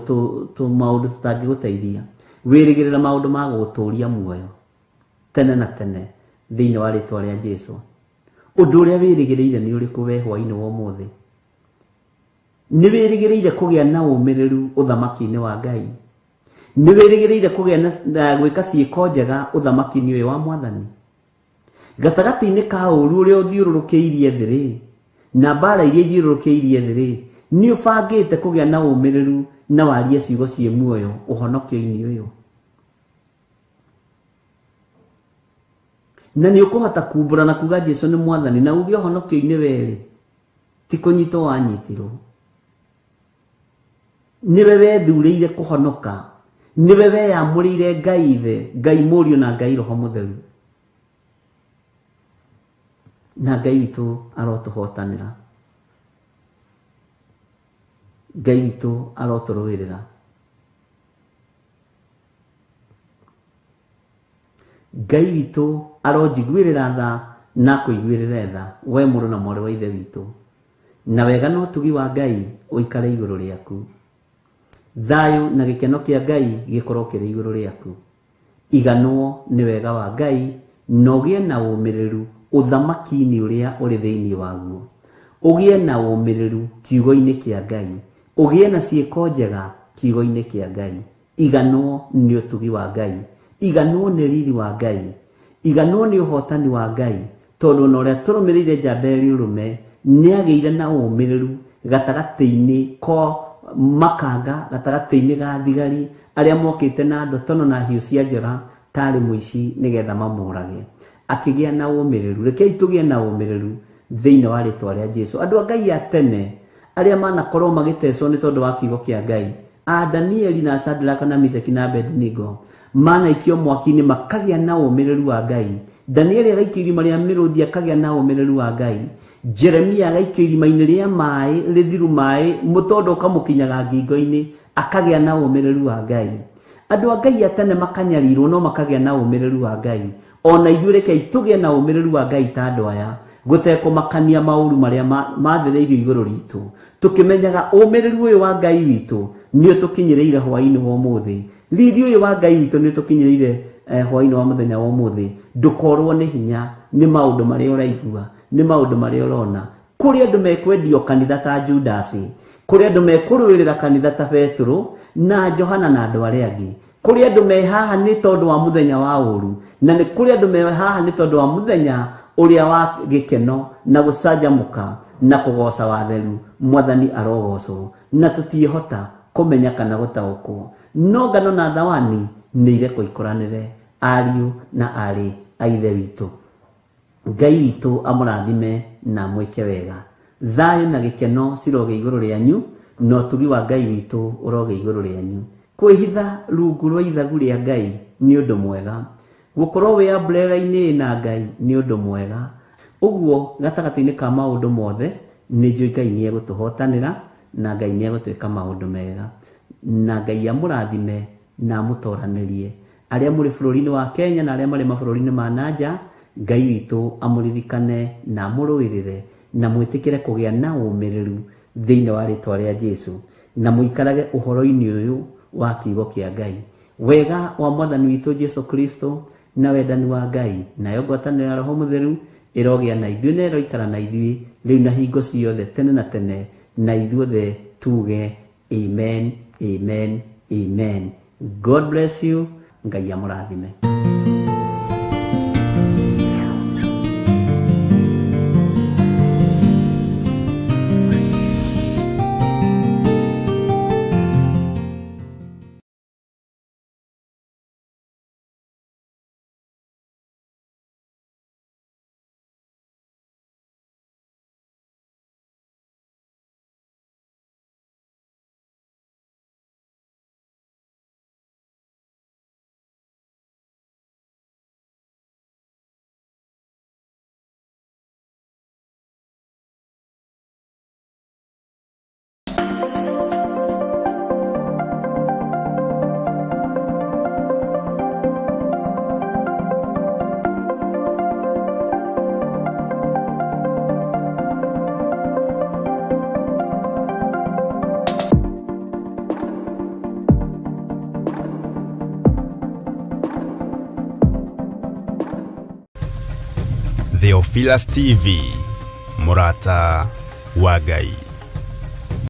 tũmaũndũ tũtangĩgũteithia. Wĩrĩgĩrĩra maũndũ ma gũgũtũria muoyo tene na tene thĩinĩ wa rĩtwa rĩa Jesũ. Ũndũ ũrĩa wĩrĩgĩrĩire nĩ ũrĩkũ we hwaĩ-inĩ wa ũmũthĩ? Nĩ wĩrĩgĩrĩire kũgĩa na ũmĩrĩru ũthamaki-inĩ wa Ngai? Nĩ wĩrĩgĩrĩire kũgĩa na gwĩka ciĩko njega ũthamaki-inĩ ũyũ wa Mwathani? Gatagatĩ-inĩ ka ũũru ũrĩa ũthiũrũrũkĩirie thĩ rĩ, na mbara iria ithiũrũrũkĩirie thĩ rĩ, nĩ ũbangĩte kũgĩa na ũmĩrĩru na warie ciugo ciĩ muoyo ũhonokio-inĩ ũyũ? Na nĩ ũkũhota kumbũra na kuga Jesũ nĩ Mwathani na uge ũhonokio-inĩ werĩ, ti kũnyitwo wanyitirwo. Nĩwe wethurĩire kũhonoka, nĩwe weyamũrĩire Ngai Ithe, Ngai Mũriũ na Ngai Roho Mũtheru. Na Ngai witũ arotũhotanĩra. Ngai witũ arotũrũĩrĩra. Ngai witũ aronjiguĩrĩra tha na akũiguĩrĩre tha, we mũrũ na mwarĩ wa ithe witũ. Na wega na ũtugi wa Ngai ũikare igũrũ rĩaku. Thayũ na gĩkeno kĩa Ngai gĩkorwo kĩrĩ igũrũ rĩaku. Iganwo nĩ wega wa Ngai na ũgĩe na ũmĩrĩru ũthamaki-inĩ ũrĩa ũrĩ thĩinĩ waguo. Ũgĩe na ũmĩrĩru kiugo-inĩ kĩa Ngai. Ũgĩe na ciĩko njega kiugo-inĩ kĩa Ngai. Iganwo nĩ ũtugi wa Ngai. Iganwo nĩ riri wa Ngai. Iganwo nĩ ũhotani wa Ngai. Tondũ ona ũrĩa tũrũmĩrĩire njamba ĩrĩ ũrũme nĩ agĩire na ũmĩrĩru Gatagatĩ-inĩ ko makanga, gatagatĩ-inĩ ga thigari arĩa mokĩte na ndotono na hiũ cia njora tarĩ mũici nĩgetha mamũrage, akĩgĩa na ũmĩrĩru. Rekei tũgĩe na ũmĩrĩru thĩinĩ wa rĩtwa rĩa Jesu. Andũ a Ngai a tene arĩa manakorwo magĩtecwo nĩ tondũ wa kiugo kĩa Ngai, a Danieli na Shadraka na Meshaki na Abednego, manaikio mwaki-inĩ makagĩa na ũmĩrĩru wa Ngai. Danieli agaikio irima rĩa mĩrũthi akagĩa na ũmĩrĩru wa Ngai. Jeremia agaikio irima-inĩ rĩa maĩ rĩthiru maĩ mũtondo ũkamũkinyaga ngingo-inĩ akagĩa na ũmĩrĩru wa Ngai. Andũ a Ngai a tene makanyarirwo no makagĩa na ũmĩrĩru wa Ngai. Ona ithuĩ rekei tũgĩe na ũmĩrĩru wa Ngai ta andũ aya, gũtekũmakania maũru marĩa mathĩrĩirio igũrũ ritũ, tũkĩmenyaga ũmĩrĩru ũyũ wa Ngai witũ nĩ ũtũkinyĩrĩire hwaĩ-inĩ wa ũmũthĩ. Riri ũyũ wa Ngai witũ nĩ ũtũkinyĩrĩire hwaĩ-inĩ wa mũthenya wa ũmũthĩ. Ndũkorwo nĩ hinya nĩ maũndũ marĩa ũraigua, nĩ maũndũ marĩa ũrona. Kũrĩ andũ mekwendio kanitha ta Judasi, kũrĩ andũ mekũrũĩrĩra kanitha ta Petero na Johana na andũ arĩa angĩ. Kũrĩ andũ me haha nĩ tondũ wa mũthenya wa ũru, na nĩ kũrĩ andũ me haha nĩ tondũ wa mũthenya ũrĩa wa gĩkeno na gũcanjamũka na kũgoca watheru. Mwathani arogocwo, na tũtiĩhota kũmenya kana gũtaũkwo, no ngano na thawani nĩ irekwo ikũranĩre, ariũ na arĩ a Ithe witũ. Ngai witũ amũrathime na mwĩke wega. Thayũ na gĩkeno cirogĩa igũrũ rĩanyu, na ũtugi wa Ngai witũ ũrogĩa igũrũ rĩanyu. Kwĩhitha rungu rwa ithagu rĩa Ngai nĩ ũndũ mwega. Gũkorwo wĩ umbrella-inĩ na Ngai nĩ ũndũ mwega. Ũguo gatagatĩ-inĩ ka maũndũ mothe nĩ njũĩ Ngai nĩ egũtũhotanĩra na Ngai nĩ egũtwĩka maũndũ mega. Na Ngai amũrathime na amũtoranĩrie. Arĩa mũrĩ bũrũri-inĩ wa Kenya na arĩa marĩ mabũrũri-inĩ ma nanja, Ngai witũ amũririkane na amũrũĩrĩre na mwĩtĩkĩre kũgĩa na ũmĩrĩru thĩinĩ wa rĩtwa rĩa Jesu, na mũikarage ũhoro-inĩ ũyũ wa kiugo kĩa Ngai. Wega wa Mwathani witũ Jesu Kristo na wendani wa Ngai nayo ngwatanĩro ya Roho Mũtheru ĩrogĩa na ithuĩ na ĩroikara na ithuĩ rĩu na hingo ciothe tene na tene, na ithuothe tuge amen, amen, amen. God bless you. Ngai amũrathime. Theophilus TV, mũrata wa Ngai.